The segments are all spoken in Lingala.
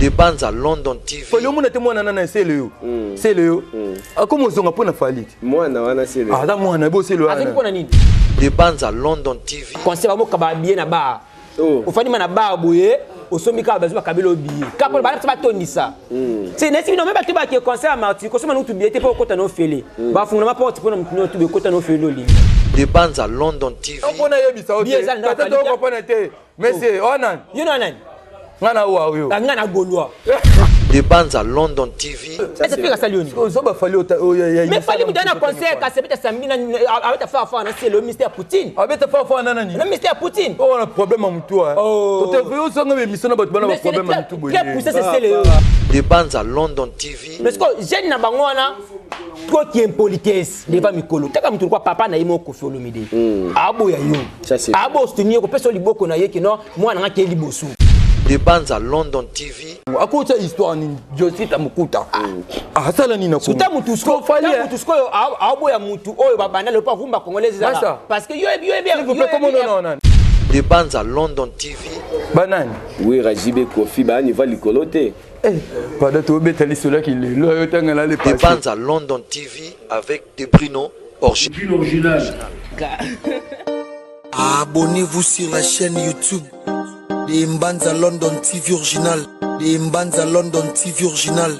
De Banza London TV. Fally omona te mwana nana sele yo. Sele yo. Akoma ozonga pona Fally. Mwana wana sele. Aza mwana bo sele wana. Azongi pona nini? De Banza London TV. Conseil ba mokaba billet na bar. Oh. Ofandi ma na bar boye osombi kaka bazwi bakabeli yo billet. Kaka pona bana batondisa. C'est nesi bino me bato bake concert ya Martyrs kosomba nutu billet te po okota na ofele. Bafungola ma porte pona mutu nyonso okota na ofele olingi. De Banza London TV. Mpona yebisa yo Billet te. eza na Tata Fally to comprendre te. Monsieur, oh nani? Yo na nani? Nga na wa yo. Nga na Gaulois. De Banza London TV. Ese pika sali yoni. Ozo ba Fally ota oyo ya. Mais Fally mutu na concert kasi beta samedi na abeta fa fa na c'est le mystère Poutine. Abeta fa fa na nani? Na mystère Poutine. Oh na problème ya mutu ah. Oh. Tote yo songa be mission na bato bana ba problème ya mutu boye. Très poussé c'est le. De Banza London TV. Mais ce que jeune na bango wana trop qui impolitesse devant mikolo. Taka mutu kwa papa na ye moko Koffi Olomide. Aboya yo. Ça c'est. Abo soutenir ko pesa liboko na ye que non mwana nga ke liboso. De Banza London TV. Akota histoire ni Josita Mukuta. Asala nini na Suta mutu Ko Fally, ta mutu sikoyo aoboya mutu oyo babanda le pa rumba congolaise ezala. Massa. Parce que yo yo yo S'il vous plaît, comment on nani? De Banza London TV. Banani. Oui, Rajibe Kofi ba niveau likolo te. Eh, pardon, tobeta lisolo ki lelo yo tangela le De passé. Banza London TV avec De Bruno Original. Abonnez-vous sur la chaîne YouTube de Mbanza London TV Original. De Mbanza London TV Original.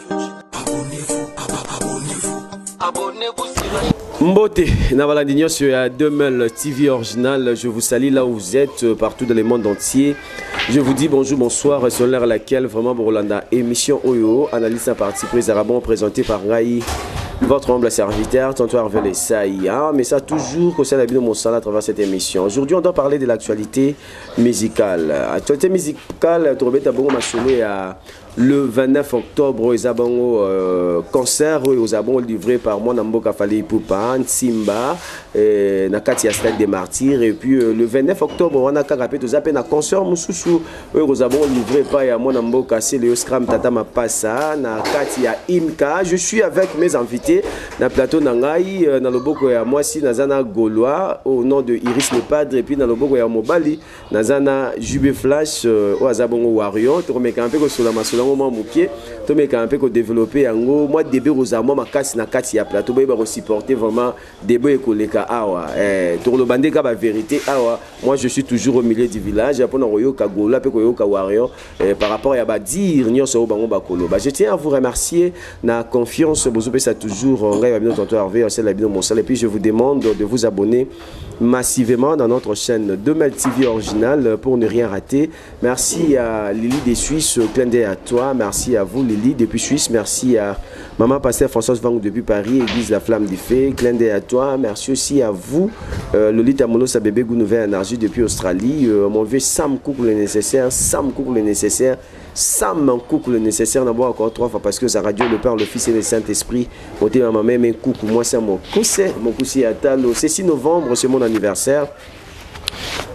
Abonnez-vous, abonnez-vous. Abonnez-vous sur la Mbote, na balandi nyonso ya 2000 TV Original, je vous salue là où vous êtes, partout dans le monde entier. Je vous dis bonjour, bonsoir, sur l'heure à laquelle vraiment Bolanda, émission Oyo, analyse à parti prise arabon présentée par Rai, votre humble serviteur, tonton Hervé Lessaï. Hein, mais ça toujours que c'est la vie de mon salon à travers cette émission. Aujourd'hui, on doit parler de l'actualité musicale. Actualité musicale, Trobeta Bongo Masolo ya le 29 octobre, ils ont concert, ils ont livré par mwana mboka Fally Ipupa, Nsimba, na kati ya Stade des Martyrs. Et puis le 29 octobre, on a kaka pe toza pe na concert mususu, oyo ils ont livré par ya mwana mboka Celeo Scram Tata Mapasa, na kati ya Imka. Je suis avec mes invités na plateau na ngai, na loboko ya mwasi nazana Gaulois au nom de Iris Le Padre, et puis na loboko ya mobali nazana JB Flash, oyo aza bongo Warrior. Tokomeka mpe kosola masolo yango mwa moke, tomeka mpe kodévelopper yango mwa début kozala mwa makasi na kati ya plateau, boyeba kosupporter vraiment débat ekoleka awa. Tokoloba nde kaka ba vérité awa. Moi je suis toujours au milieu du village mpona koyoka Gaulois mpe koyoka Warrior, par rapport ya badire nyonso oyo bango bakoloba. Je tiens à vous remercier na confiance bozopesa toujours ngai babino tonton Hervé osala bino mosala, et puis je vous demande de vous abonner massivement dans notre chaîne 2000 TV Original pour ne rien rater. Merci à Lily des Suisses, clin d'œil à toi. Merci à vous Lily depuis Suisse. Merci à Maman Pasteur Françoise Vangou depuis Paris, Église La Flamme du Feu, clin d'œil à toi. Merci aussi à vous, Lolita Molosa Bébé Gou Nouvelle Énergie depuis Australie. Mon vieux Sam Cook le nécessaire, Sam Cook le nécessaire, Sam Cook le nécessaire. D'abord encore 3 fois parce que sa radio, le Père, le Fils et le Saint-Esprit. Côté maman même un coucou, moi c'est mon cousin, mon cousin Atalo. C'est 6 novembre, c'est mon anniversaire.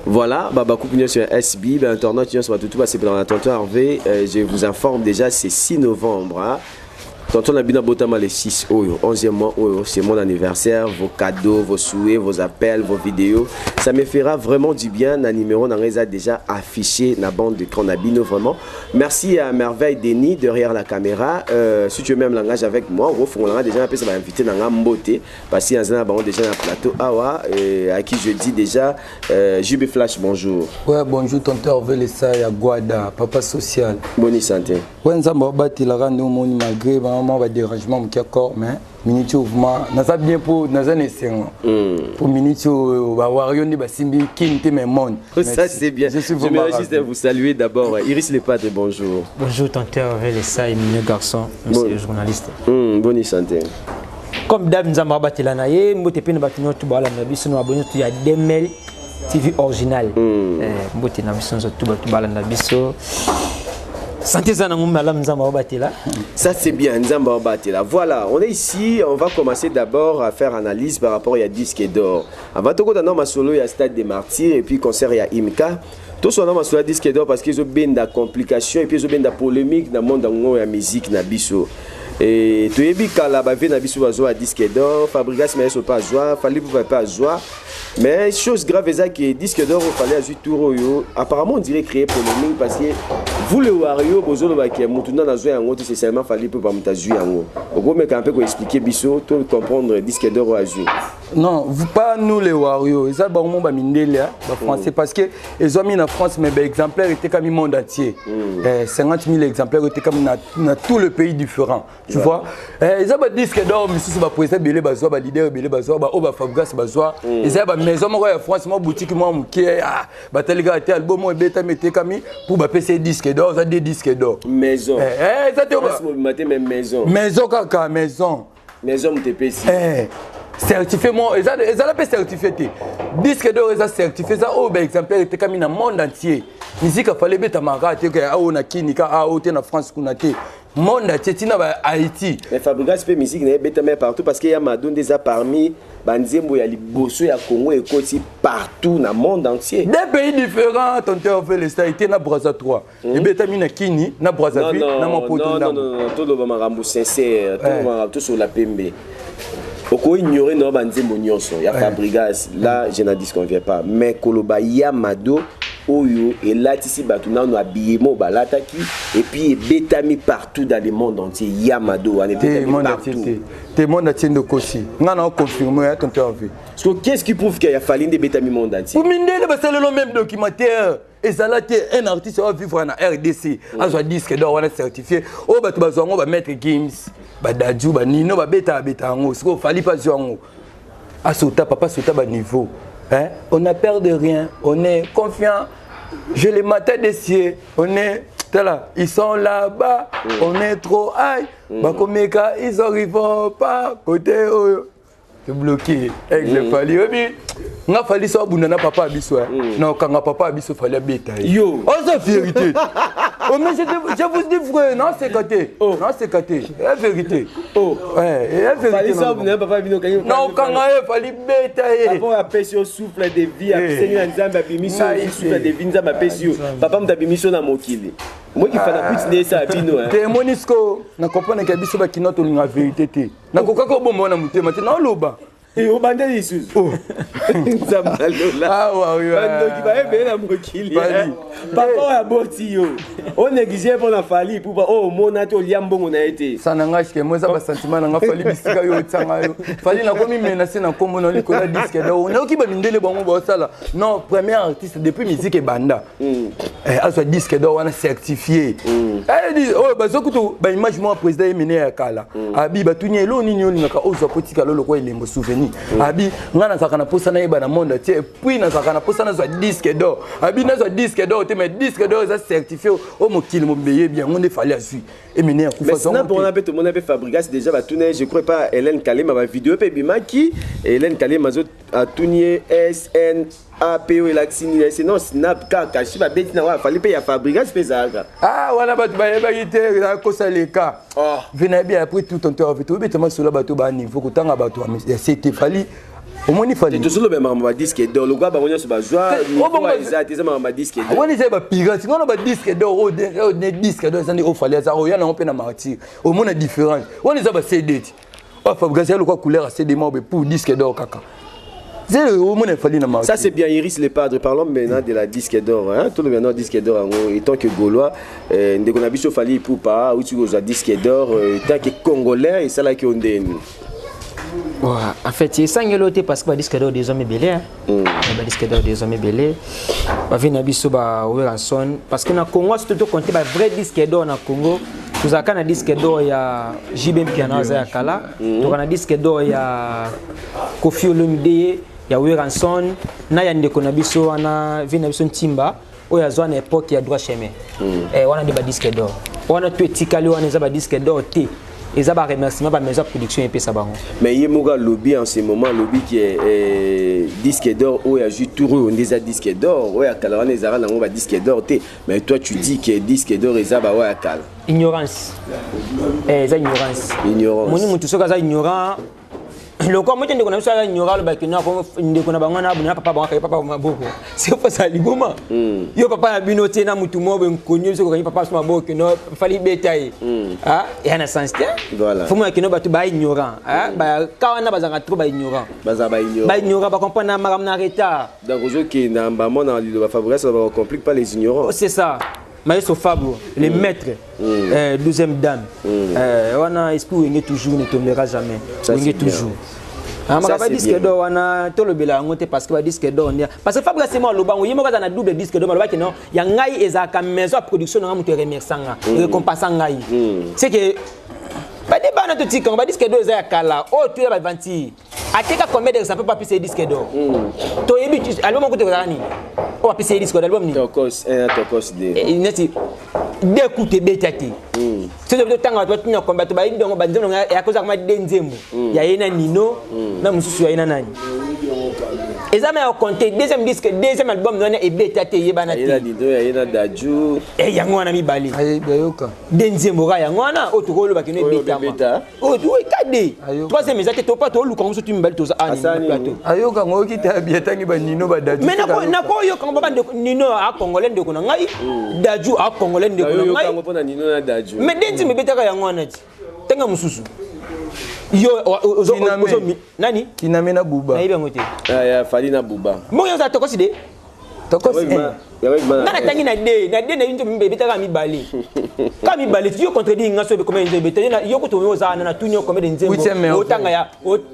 Voilà, Baba Coupe Union sur SB, ben, internaute Union sur tout, c'est dans tonton Hervé. Je vous informe déjà, c'est 6 novembre. Hein. Tonton Nabina Botama le 6 oyo, 11e mois oyo, c'est mon anniversaire. Vos cadeaux, vos souhaits, vos appels, vos vidéos, ça me fera vraiment du bien. Un numéro dans les a déjà affiché la bande d'écran Nabino vraiment. Merci à Merveille Denis derrière la caméra. Si tu veux même langage avec moi, au fond, on a déjà appelé ça va inviter dans un beauté parce qu'il y a un bon déjà dans le plateau Awa, et à qui je dis déjà JB Flash, bonjour. Ouais, bonjour tonton Hervé Lessa ya Guada, papa social. Bonne santé. Ouais, nzamba bati la rande au monde malgré vraiment ba dérangement mon corps mais minute mouvement naza bien pour naza nesengo. Pour minute ba warrior ni ba simbi kinte mais monde. Ça c'est bien. Je suis Je me vraiment réjouis de ravi. vous saluer d'abord. Iris Le Padre, bonjour. Bonjour tonton Hervé Lessa et mignon garçon, monsieur Bon. le journaliste. Bonne santé. Comme d'hab, nous avons battu la naye, mbote pe na batu nyonso bala na biso na abonné ya 2000 TV Original. Mbote na biso nyonso tu bala na biso. Santé za nango malamu Nzambe abatela. Ça c'est bien, Nzambe abatela. Voilà, on est ici, on va commencer d'abord à faire analyse par rapport à disque d'or. Avant tout dans ma solo il y a Stade des Martyrs et puis concert il y a Imka. Tout ça dans ma solo disque d'or parce qu'ils ont bien de la complication et puis ils ont bien de la polémique dans le monde de la musique na biso. Et toyebi kala ba vie na biso bazwa disque d'or, Fabregas mais so pas zwa, Fally Ipupa pas zwa. Mais chose grave eza que disque d'or fallait azwi tour oyo, apparemment on dirait créer polémique parce que Vous le Wario, bozolobaki mutu nana azwa yango te, c'est seulement Fally Ipupa mutu azwi yango. Okomeka mpe koexpliquer biso to comprendre disque d'or oyo azwi. Non, pas nous les Warriors. Eza bango bamindele, bafrançais, parce que ezwami na France, mais baexemplaire etekami monde entier. 50 000 exemplaires etekami na tout le pays différent. Tu vois, eza badisque d'or misusu, baprésident ebele bazwa, baleader ebele bazwa, baoyo bafabrigas bazwa. Eza bamaison moko ya France, mwa boutique mwa moke, batali kaka te album oyo ebetami, etekami, pour bapesa ye disque d'or. Eza de disque d'or. Maison. Eza te. Place mobima te, mais maison. Maison kaka, maison. Maison moto epesi. Certifié mo ezala mpe certifié te. Disque d'or eza certifié, eza oyo baexemplaire etekami na monde entier. Musique afale ebetamaka te ke aoyo na Kini ka aoyo te, na France kuna te, monde entier, ntina ba Haïti. Mais Fabrigas mpe musique na ye ebetami partout, parce que ya Mado nde eza parmi banzembo ya liboso ya Congo ekoti partout na monde entier. Deux pays différents, tonton Felesta. Ete na Braza 3 ebetami na Kini, na Brazzaville, na Mapoto. Non, non, non, toloba makambo sincère, toloba makambo, tosola pembe. Okoignore no banzembo nyonso ya Fabrigas là, je n'en disconviens pas, mais koloba ya Mado oyo elatisi bato nano habillement balataki et puis ebetami partout dans le monde entier, ya Mado wana te ebetami monde entier partout. Te, te, monde entier nde okosi. Nga na oconfirme ya tonton Hervé. Parce que qu'est-ce qui prouve qu'il y a Fally nde ebetami monde entier? Po mindele basalelo même documentaire ezala te. Un artiste oyo vivre na RDC azwa disque d'or wana certifié, oyo bato bazwa yango, bamaître Gims, badadju, banino, babeta babeta yango. Sikoyo Fally mpe azwa yango, asota papa, asota baniveau, hein? On a peur de rien, on est confiant. Je le matin des cieux, on est tala, ils sont là-bas, on est trop high. Bakomeka, ils arrivent pas côté oyo bloqué. Aigle Fally, oyebi nga Fally so abunda na papa ya biso, na okanga papa ya biso, Fally abeta ye. Yo. Oza vérité. Oh, mais je vous dis vrai, non, c'est te, non, c'est te ya vérité. Oh. Ouais, ya vérité. Fally so abunda na papa bino, kangi. Na okanga ye, Fally beta ye. Papa oyo apesi yo souffle de vie, asengi na Nzambe, abimisi yo souffle de vie, Nzambe apesi yo, papa moto abimisi yo na mokili. Moki fana kuti nde esala bino, hein. Te, emoni siko na comprendre ke biso bakino tolinga vérité te. Nakokaka obomba wana motema te, naoloba. Obande lisusu, Nzambe alola. Awa. Bandoki bayebele na mokili. Fally. Papa oyo aboti yo, onéglige mpo na Fally Ipupa oyo omona te, olia mbongo na ye te. Sa na ngai shike mo eza basentiment na nga. Fally, bisika yo otianga yo, Fally, nakomi menace na nkombo na likolo ya disque d'or. Nayoki bamindele bango baosala non, premier artiste depuis musique ebanda azwa disque d'or wana certifié. Oyo bazwa kutu baimage moko, président Emene ya kala abi batuni elo nini olingaka ozwa po tika lolo kwa elembo souvenir. Abi ngai nazalaka na posa nayeba na monde entier, puis nazalaka na posa nazwa disque d'or. Abi nazwa disque d'or te, mais disque d'or eza certifié oyo mokili mobimba eyebi yango nde Fally azwi. Emene akufa. Mais snap wana mpe tomona mpe Fabrigas déjà batuna ye, je crois pas, Hélène Kalema, bavideo mpe ebimaki, Hélène Kalema atuni ye SNAP oyo elakisi nini? Ese non, snap kaka si babeti nango afali mpe ya Fabrigas mpe ezalaka. Ah, wana bato bayebaki te, akosa leka. Oh. Ve nayebi, après tout, tonton Hervé, toyebeta masolo, bato baniveau kotanga bato ya sete. Fally, omoni Fally. Tozoloba makambo badisque d'or, lokola bango nyonso bazwa Te, niveau. oyo Eza te, eza makambo badisque d'or. Wana eza bapirate ngana badisque d'or oyo ne disque d'or eza nde oyo Fally aza oya nango mpe na martyr. Omona différence wana, eza bacd ti oyo Fabrigas ya lokwa couleur ya CD moko pour disque d'or kaka zele omona Fally na martyr. Ça c'est bien, Iris Le Padre. Parlons maintenant de la disque d'or. Hein? Tout le maintenant disque d'or, en gros, étant que Gaulois, ndeko na biso Fally Ipupa, où tu as disque d'or, étant que Congolais, et ça là qui on dit. Ouais, en fait, esangeli te parce que badisque d'or des hommes ebele, hein. Badisque d'or des hommes ebele bavi na biso ba Werrason, parce que na Congo surtout tocompte ba vrai disque d'or. Na Congo tozalaka na disque d'or ya JB Mpiana, aza ya kala. Toka na disque d'or ya Koffi Olomide, ya Werrason na ya ndeko na biso wana, vi na biso Ntimba oyo azwa na époque ya Droit Chemin. Wana nde badisque d'or wana to etikali wana eza badisque d'or te, eza baremerciement bamaison ya production epesa bango. Mais ye moko alobi en ce moment, alobi ke disque d'or oyo azwi tour oyo nde eza disque d'or. Oyo ya kala wana ezalaka nango badisque d'or te. Mais toi tu dis que disque d'or eza baoyo ya kala. Ignorance, eza ignorance. Ignorance. Moni motu soki aza ignorant, lokola moto ndeko na biso aza ignorant, alobaki no ndeko na bango na na papa bango akangi papa maboko, sefosala liboma. Yo papa na bino te na mutu moko boye nkoni biso kokangi papa so maboko no Fally beta ye. Ah, eya na sens te. Voilà. Fo mona kino bato baignorant ka wana bazalaka trop baignorant. Baza baignorant. Baignorant bacomprendre na makambo na retard. Donc ozokende na mbamo na liloba Fabrice, bacomplique pas les ignorants. Oh, c'est ça. Maestro Fabro, le maître, 12e dame. Wana esprit Wenge toujours ne tombera jamais. Ça, Wenge c'est bien. toujours. Ah, Ça, maka ba c'est disque bien. d'or wana tolobela yango te parce que ba disque d'or ndia parce que Fabro c'est moi lobango ye moko aza na double disque d'or malobaki non ya ngai ezalaka maison ya production na nga moto eremercia nga récompensa ngai. C'est que badeba wana totika yango ba disque d'or eza ya kala oyo toya baventure ateka combien d'exemple po apesa ye disque d'or? Toyebi album moko tokozala nini oyo apesa ye disque d'or? Album nini? Tokos 1, Tokos 2. Neti de kutu ebeta te. Soki totanga bato batuna komba, bato bayebi dongo banzembo nango yakozaka ma de nzembo ya ye na Nino na mosusu ya ye na nani eza ma ya compte. Deuxième disque, deuxième album wana ebeta te, eyebana Aye na te. Dido, aye na Daju. Yango wana mibale. Ayoka. De nzembo kaka yango wana oyo tokolobaki no Oyo ebetama. ebeta. Oyo ekade. Ayoka. Troisième eza te, topa toluka ngo mosusu mibale toza ani Asali na plateau. Ayoka ngo oyoki te abi atangi banino badaju. Mais nakoyoka ngo baba ndeko Nino akongole ndeko na ngai, Daju akongole ndeko na Oyo ngai. kango mpona Nino na Daju. Mais de nzembo ebetaka yango wana ti ntango mosusu yo Kiname. nani? Kiname na Buba. Nayebi yango te. Ah, ya Fali na Buba. Mbongo nyonso atokosi de. Tokosi. Nga natangi na de na de na yo nzembo ebetaka mibale ka mibale. Yo contredire nga so combien nzembo ebeta yo kutu oyo oza wana na tuni yo combien de nzembo Huitième merveille. otanga ya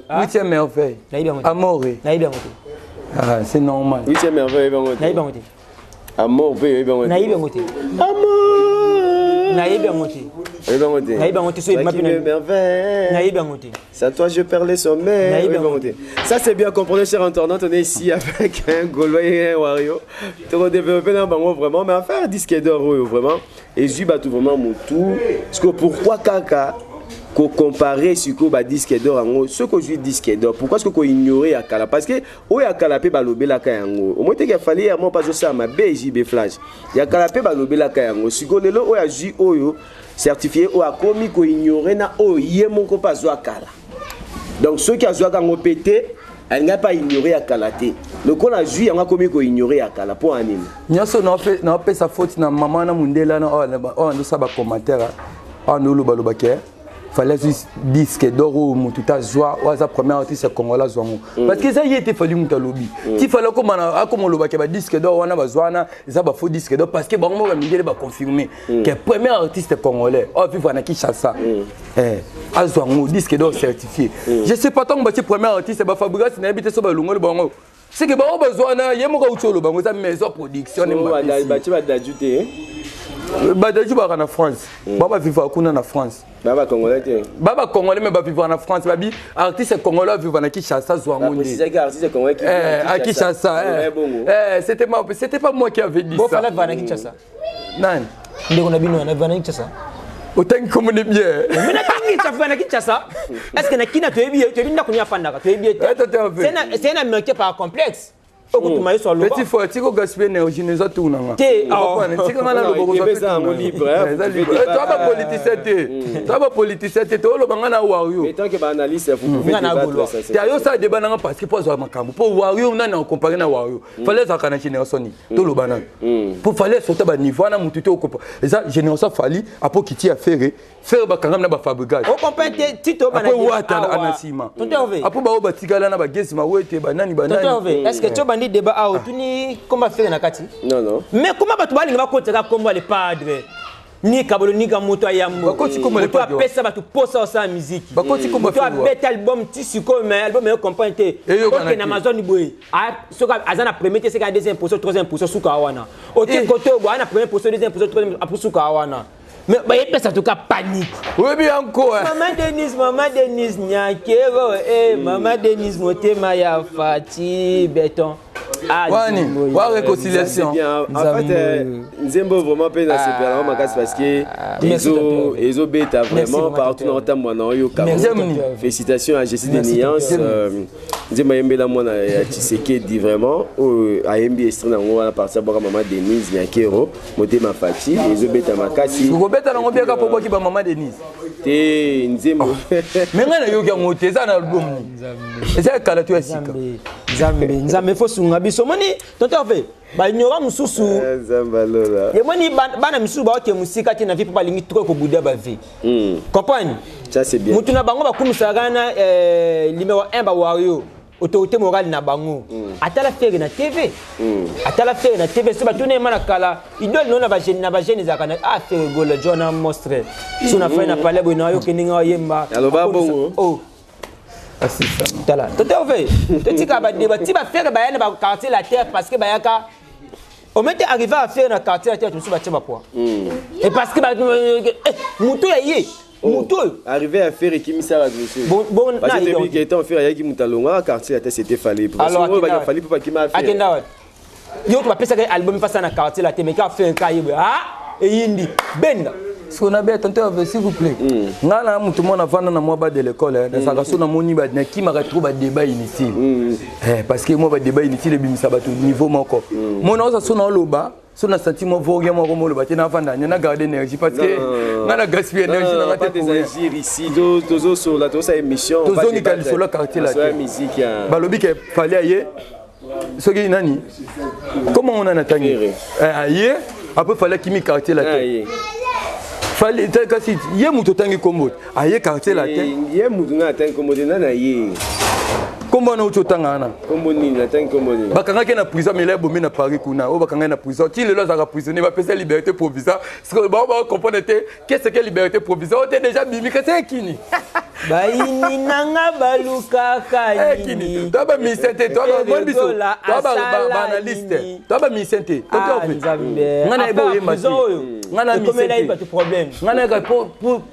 ah? Huitième merveille. Nayebi yango te. Amore. Nayebi yango te. Ah, c'est normal. Huitième merveille, oyebi yango te? Nayebi yango te. Amour mpe oyebi yango te? Nayebi yango te. Amour. Nayebi yango te. Oyebi yango te? Nayebi yango te, so ebima Toi qui mpe me merveille. Nayebi yango te. C'est à toi je perds les sommets. Nayebi Oui, yango bon, ça c'est bien comprenez, chers internautes, on est ici avec un Gaulois et un Wario. Tu développé dans bango vraiment, mais affaire disque d'or oui, vraiment. Et je tout vraiment mutu. Parce que pourquoi kaka ko comparer siko ba disque d'or yango, ce que je disque d'or, pourquoi est-ce que ko ignorer ya kala? Parce que oyo ya kala pe balobelaka yango au moins te qu'il fallait ya mo pas ça ma BJB flash ya kala pe balobelaka yango. Siko lelo oyo azwi oyo certifié oyo akomi ko ignorer na oyo ye moko pa azwa kala. Donc soki azwaka yango mpe te, alingai mpe aignore ya kala te. Lokola azwi yango, akomi koignore ya kala mpo ya nini? Nyonso naopesa faute na mama na mondele wana oyo andosala bacommentaire oyo andoloba ke Fally azwi disque d'or oyo motu te azwa, oyo aza premier artiste congolais azwa yango, parce que eza ye te Fally. Motu alobi ti Fally akoma olobake badisque d'or wana bazwa wana eza bafaux disque d'or, parce que bango moko bamindele baconfirme ke premier artiste congolais oyo vivre na Kinshasa azwa yango disque d'or certifié. Je sais pas ntango batie premier artiste bafabrikas, nayebi te so balongoli bango seke bango bazwa wana. Ye moko auti oloba yango eza maison production. So, batie badaju te? Badaju baka na France, ba bavivaka kuna na France. Ba bacongolais te? Ba bacongolais, mais bavivaka na France. Babi artiste congolais avivaka na Kinshasa azwa yango nde. Baprécisaki artiste congolais qui À Kinshasa. Ouais, bongo. C'était pas moi qui avait dit Bo ça. Fally avana Kinshasa? Nani? Ndeko na bino wana avana Kinshasa? Otangi komone bien. Mais natangi avana na Kinshasa. Est ce que na kina toyebi ye? Toyebi ndako nini afandaka? Toyebi ye te. Eh, toi, t'es C'est un américain par complexe okutuma ye so aloba. Petit frère, tiko gaspiller énergie eza tournanga. Te, oh. Tika nga naloba. Non, eza yango libre, hein, Eza vous libre. pouvez Toa bapoliticien te, toa bapoliticien te, tooloba nga na Wario. Mais tant que baanalyste, vous pouvez Nga na débattre Gaulois. ça, c'est Te ayosala débat nanga parce que mpo azwa makambo mpo Wario nani akompare na Wario? Fally azalaka na génération nini? Toloba nani mpo Fally asota baniveau wana motu te okopa. Eza génération Fally apo kiti ya Ferre. Ferre bakangami na bafabrigage. Ocomprendre te ti toyeba. Apo Wata ana nsima, Tonton Hervé. apo bao batikala na bagesi mawete banani. Tonton Banani. Hervé, est ce que tobandi débat awa otuni komba Ferre na kati? Non, non. Mais comment bato balinga bakotaka kombo ya le padre ni kabolo ni ka moto ayambo? Bakoti kombo le Moto padre. apesa bato posa osala miziki. Bakoti kombo Moto Ferre. abeta album ti sikoyo, mais album eyo comprendre te. Eyokana Oke na te. Amazon boye, soki aza na premier te, seka deuxième position, troisième position, suka wana. Oke kote oyo boye, aza na première position, deuxième position, troisième, apo suka wana. Mais bayepesa toka panique. Oyebi yango. Mama Denise, mama Denise Nyakero, mama Denise motema ya Fati Beton. Ah, Wani Nzambe. wa Ça, c'est réconciliation. bien. En fait, nzembo vraiment mpe nasepela makasi parce que Merci, tonton. ezobeta Merci vraiment vraiment, partout na tonton. otambola na oyoka. Merci, Nzembo tonton nini? Hervé. Félicitations à Jessie de Merci, Niance. tonton. Nzembo ayembela mwana ya Tshisekedi vraiment oyo ayembi extrait nango wana parti abwaka mama Denise Nyakero motema Fati ezobeta makasi. Okobeta nango biaka mpo bwaki bamama Denise. Te, nzembo. Me ngai nayoki yango te. Eza na album nini? Eza ya kala to ya sika? Nzambe, Nzambe, Nzambe fo sunga biso. Omoni tonton Hervé, baignora mosusu. Nzambe alola. Emoni bana misusu baoke mosika te na vie mpo balingi trop kobuda bavie, comprendre. Ça c'est bien. Mutu na bango bakumisaka na numéro 1 bawario. Autorité morale na bango atala Ferre na TV, atala Ferre na TV. So batuna ye na kala, idole no na bajeune, na bajeune ezalaka na ah, Ferre Gola jo na monstre so na fai na palais boye na yoki ndenge oyemba. Aloba bongo. Oh, tala toto ove totika badeba ti baFerre baya na baquartier la terre, parce que bayaka omete arrivé à faire na quartier la terre, mosusu batie bapoids et parce que motu ya ye, motu oyo. Arrivé à faire ekimisa bato mosusu. Bon, parce na que ye depuis donc. que étant Ferre ayaki, moto alongwaka quartier ate, c'était Fally. Parce Alors, que oyo akenda baka Fally mpo bakima Ferre. Akenda wapi? Yo to bapesaka ye album mpasa na quartier la te, mais ka Ferre ka ye boye, ah, eyindi benda. Soki nabe, tonton Hervé, s'il vous plaît, nga na motu mwana avanda na mwa ba de l'école, nazalaka so namoni nakimaka trop badébat inutile. Parce que mwa badébat inutile ebimisa bato niveau moko. Mona oza so naoloba so na senti mwa vaurien moko moloba te, navanda nye na garde énergie, parce que nga na gaspille énergie nanga pas te pour rien. Des agir ici, tozosola, tozosala émission. Tozongika lisolo ya quartier la te te. Musique ya Balobi ke Fally aye, soki nani, comment on a natangi? Ferre. Aye, après Fally akimi quartier la Ah, te. ye. Fally te, kasi ye moto otangi kombo te, aye quartier la te. Ye mutu nga atangi kombo te, nani aye? Kombo wana outi otanga wana. Kombo nini? Natangi kombo nini? Bakangaki ye na prison, mela ebomi na Paris kuna. Oyo bakangaki na prison ti lelo azalaka prisonnier, bapesa liberté provisoire. Bao bacomprendre te qu'est ce que liberté provisoire. Oyo te, déjà bimi, kasi ekini. Bayini nanga balukaka Ekini. nini? To bamusicien te, to moni biso, Gola to asala baanalyste, nini? to bamusicien te. Ah, Nzambe. Nga nayebi Affaire oyemba te. prison oyo Nga na ekomela ye musicien bato te. problème. Nga nayaka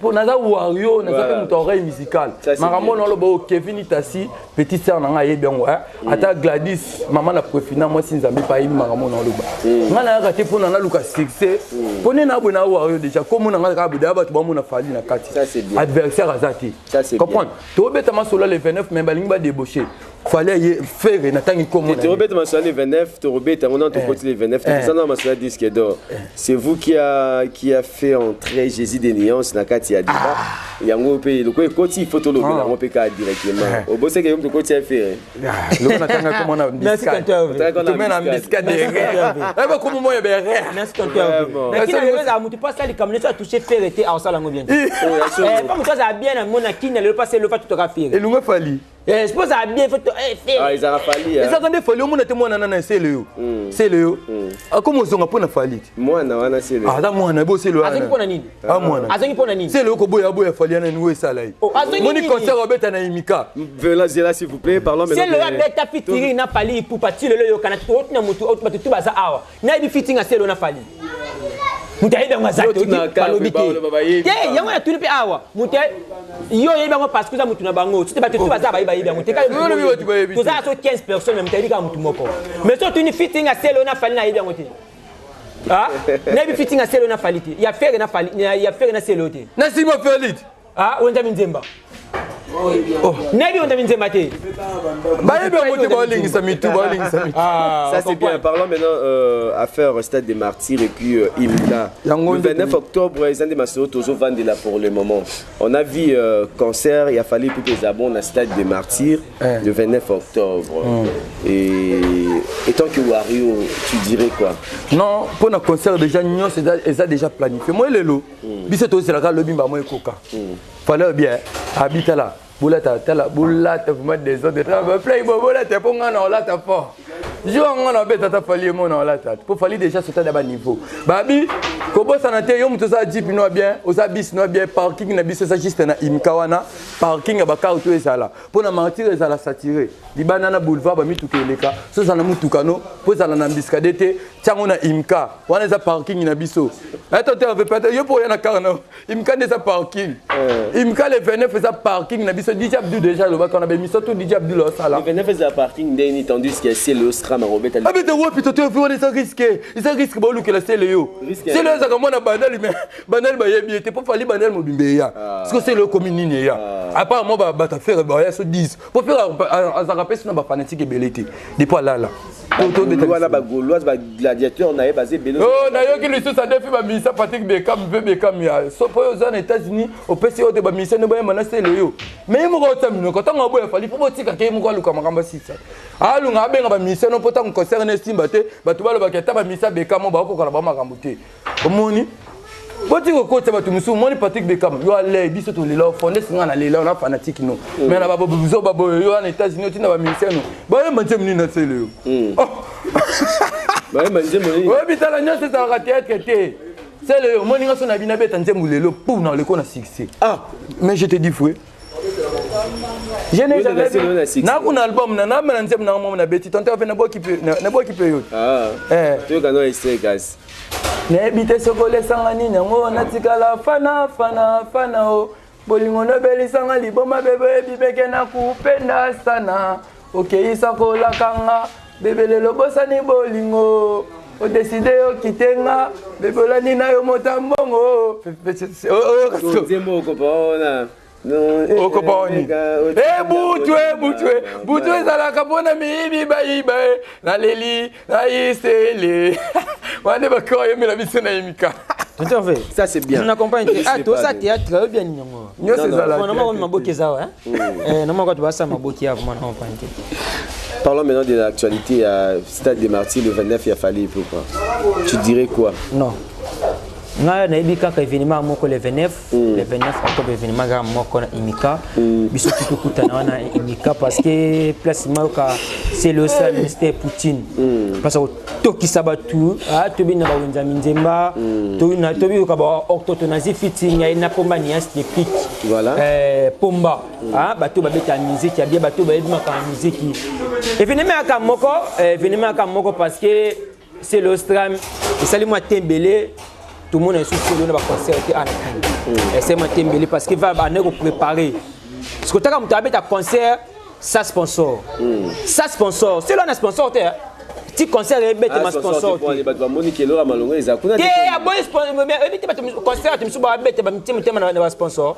po naza wario, naza mpe moto oreille musicale. Ça, c'est Makambo bien. na oloba oyo, Kevin Tasi, petite sœur na ngai, ayebi yango, hein. Ata Gladys, mama na préfina, mwasi Nzambe mpe ayebi makambo na oloba. Nga nayaka te mpona naluka succès, mpo nde naboye na wario déjà komona nga kaka boye, bato bamona Fally na kati. Ça, c'est bien. Adversaire aza te. Ça, c'est Comprendre, tobeta masolo le 29, mais balingi badébauche Fally aye Ferre natangi komona. Torobeta masolo le 29, torobeta yango nano, tokoti le 29, tozana na masolo ya disque d'or. C'est vous qui a fait entrer Jésus de Nuance na kati ya débat yango mpe. Lokola ekoti, il faut tolobela yango mpe kaka directement. Oboseke yo moto okoti ya Ferre. Loko natanga komona. Merci, tonton Hervé. Tome na mbisika derrière eba komo moyo berere. Merci, tonton Hervé. Vraiment. Na kina lelo ezala motu mpo asala likambo neti atouche Ferre te, aosala yango bien te. Pa motu azala bien na mona kina lelo mpasi elo fa tutoka Ferre. Elongo Fally. Mpo azala bien fo Ah, Ferre. ezalaka Fally, hein. Ezalaka nde Fally. Omona te mwana nana esele yo, sele yo akoma ozonga mpo na Fally te. Mwana wana sele. Aza mwana bo sele. Azongi mpo na nini? A mwana. Azongi mpo na nini? Sele okoboya aboya Fally wana nini oyo esala ye. Oh, azongi Moni nini? concert obeta na Imika. Vela zela, s'il vous plaît, parlons maintenant. Selo abeta featuring na Fally Ipupa ti lelo oyokana. Otina motu, bato tu baza awa nayebi featuring ya Selo na Fally, moto ayebi yango aza Yo te. tuna kaka, Balobi te. baloba bayebi. Te, yango natuni mpe awa, moto yo oyebi yango parce que oza motu na bango sote. Bato tu baza bayebi, bayebi yango te. Yo lobi bato bayebi te. Tozala so 15 personnes, mais moto ayebi kaka motu moko. Mais so otuni featuring ya Selo na Fally, nayebi yango te. Ah, nayebi featuring ya Selo na Fally te, ya Ferre na Fally, ya Ferre na Selo te. Na nsima Fally te. Ah, oyo nzambi nzemba, nayebi oyo nzambi nzemba te. Bayebi yango te, baolingisa mitu, baolingisa mitu. Ah, Ça c'est bien. Parlons maintenant affaire Stade des Martyrs et puis Imita. Yango Le 29 octobre, ils ont des masolo tozo là pour le moment. On a vu concert, il a fallu pour les abonnés au Stade des Martyrs le 29 octobre. Et étant que Wario, tu dirais quoi? Non, mpo na concert déjà nyonso eza déjà planifié. Moi lelo biso tozelaka lobi mbamo ekoka. Fallait bien abitala bolata, tala bolata vraiment désordre, tala play bo bolata mpo nga na olata fort jour yango na obeta. Ta Fally ye mo na olata mpo Fally déjà sota na baniveau babi kobosana te. Yo moto oza jeep no bien, oza bis no bien, parking na biso eza juste na Imka wana, parking ya bakar to ezala mpo na Martyr ezala saturé libanda na boulevard, bamituka eleka. So ozala na mutuka no mpo ezala na mbiskade te, tiango na Imka wana, eza parking na biso. Ata te ave peut yo mpo oya na car na Imka nde eza parking. Imka le 29 eza parking na biso. DJ Abdul déjà alobaka na bémission to DJ Abdul osala. Le 29 c'est parking ndeni, tandis que c'est le Stram Robert. Abete wapi toto evi wana? Eza risque, eza risque baolukela Sele yo. Risque. Sele oyo ezalaka mwana Bandali, mais Bandali bayebi ye te mpo Fally Bandali mobimba eya. Parce que Sele okomi nini eya, apparemment bato Ferre baya so 10 mpo Ferre azalaka mpe sino bafanatique ebele te depuis alala. Wana bagauloise, bagladiateur na ye baza ebele. Oh, nayoki lisusu adefi bamisa Patrick Bekam mpe Bekam ya so mpo oyo oza na États-Unis, opesi oyo te bamisa nde bayemba na Sele yo. Mais ye moko ota minoko ntango aboya Fally mpo botikaka ye moko aluka makambo asisa, alunga abenga bamisa no mpo ntango concert na esimba te, bato balobaki ata bamisa Bekam oyo bakokoka na bango makambo te. Omoni Boti kokotisa bato mosusu. Omoni Patrik Bekam, yo alei biso tolela fonde singa na lela na fanatique no. Mais na babozo baboyo yo wana États-Unis otinda bamusicien no bayemba nzembo nini na sele yo? Bayemba nzembo nini? Oyebi tala nyonso ezalaka théâtre te. Sele yo omoni nga so na bino abeta nzembo lelo pou na oleko na succès. Ah. Mais je te dis vrai. Je n'ai jamais vu. Nakuna album na na nzembo na moko na beti tonton ape naboki mpe yo. Ah. Eh. Toyoka no extrait kasi. Nayebi te soki olesanga nini yango natikala fana fana fana o bolingo nobelisanga liboma bebe oyebi beke na kupenda sana okeisa kolakanga bebe lelo bosani bolingo odeside okite nga bebe olandi na yo mota mbongo. Nzembo okopa wana. Okopa wani ebutu ebutu butu ezalaka mpona miyibi bayiba e naleli nayisele wana bakor ayembela biso na yemika. Tonton Hervé. Ça c'est bien. Na comprendre te. Ah, toza théâtre oyo bien nini yango. Nyonso ezala. Bon, namoko maboki eza wa. Eh, namoko to basa maboki ya vraiment na comprendre te. Parlons maintenant de l'actualité à Stade des Martyrs le 29, il a fallu pourquoi. Tu dirais quoi? Non. Ngai nayebi kaka événement moko le 29, le 29 octobre, événement kaka moko na Imika. Biso tokutana wana Imika parce que place mayoka c'est le seul Mr Poutine. Parce que tokisa bato tobi na bawenza minzemba, tobi yoka ba orthotonazi featuring ya na pomba nias de pic. Voilà. Pomba bato babeta musique ya bien, bato bayebi makambo ya musique. Événement kaka moko, événement kaka moko parce que c'est le stram esali mwa tembele tomona lisusu solo na baconcert te ana kini esali mwa tembele parce que va bande kopréparer parce que otaka moto abeta concert sa sponsor, sa sponsor selo na sponsor te ti concert ebetema sponsor te. Bato bamoni ke eloko ya malongo eza kuna. Te, aboyi oyebi te bato concert bato mosusu babete bamitie motema na basponsor,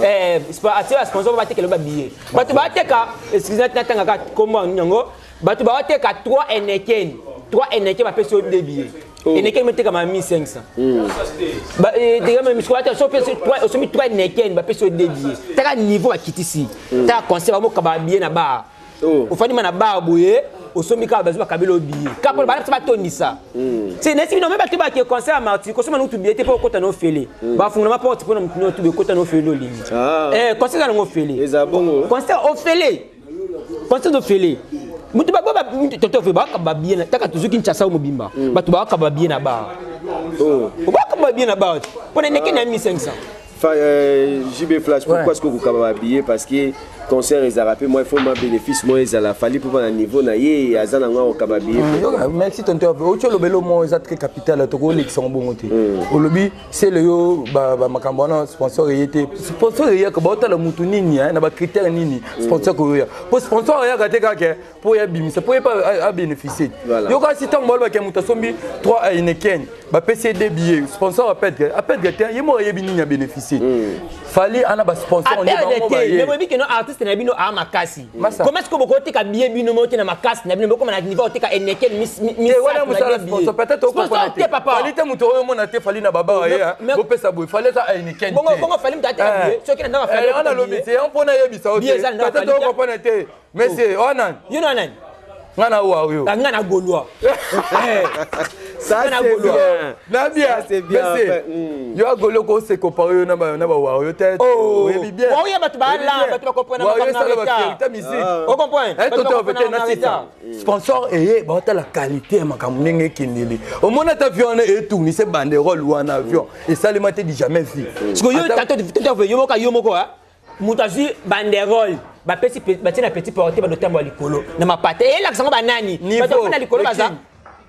atie basponsor batekela babillet, bato bateka, excuse natangaka kombo yango, bato baoteka 3 Heineken, 3 Heineken bapesi yo 2 billets. Heineken metekama 1500 osomi 3 Heineken bapesi yo 2 billets. Taka niveau bakitisi, taka concert bamokaba babillet na bar, ofandi ma na bar boye osombi kaka bazwi bakabeli yo billet kaka mpona bana biso batondisa se nesi bino me bato bake concert ya Martyr kosomba nutu billet te mpo okota na ofele bafungola maporte mpona motu nyonso ekota na ofele olingi concert eza nango ofele. Eza bongo. Concert ofele, concert ofele, mutu babo tonton fe bakaba babillet na taka tozoki Kinshasa mobimba, bato bakaba babillet na bar, bakaba babillet na bar mpona ndeke na 1500. JB Flash, pourquoi est-ce que vous avez billet? Parce que concert ezala mpe moi il faut ma bénéfice moi ezala Fally mpo na niveau na ye aza nango akokaba billet. Merci tonton. Oti olobeli mo eza très capital, tokolekisa ngo bongo te. Olobi sele yo bamakambo wana sponsor eye te, sponsor eyaka baotala mutu nini na bacritère nini sponsor koyoya po sponsor ayaka te kaka mpo ya bimisa mpo ye mpe abénéficie. Yo kasi ntango balobaki moto asombi 3 Heineken bapesi ye 2 billets, sponsor aperdre aperdre te, ye moko ayebi nini abénéficie. Fally ana basponsor nde bango baye. Mais boyebi keno artiste na bino aa makasi, comment est-ce que bokoteka billet bino mo te na makasi na bino bokoma na niveau oteka Heineken? Wana mosala sponsor peut-être okomprendre te. Fally te moto oyo omona te Fally na baba ye bopesa boye, Fally eza Heineken. Bongo Fally moto ateka billet soki na ndako Fally? Wana lobi te mpona yebisa yo te, peut-être okomprendre te, monsieur wana. Yo na nani? Nga na wa oyo. Nga na Gaulois. Ça c'est bien. Na bien. C'est bien. Yo agolo ko se comparer yo na ba wa yo te, oyebi bien. Oyo bato bala bato bacomprendre makambo na retard musique. Ocomprendre. Toto peut na sita sponsor eye baotala qualité ya makambo ndenge ekendeli. Omona ata avion wana etournise banderole wana, avion esalema te du jamais vu. Parce que yo tanto yo moko, yo moko moto azwi banderole bapesi batie na petit porte badotambola likolo na mapata eyelakisa ngo banani bato bafanda likolo baza.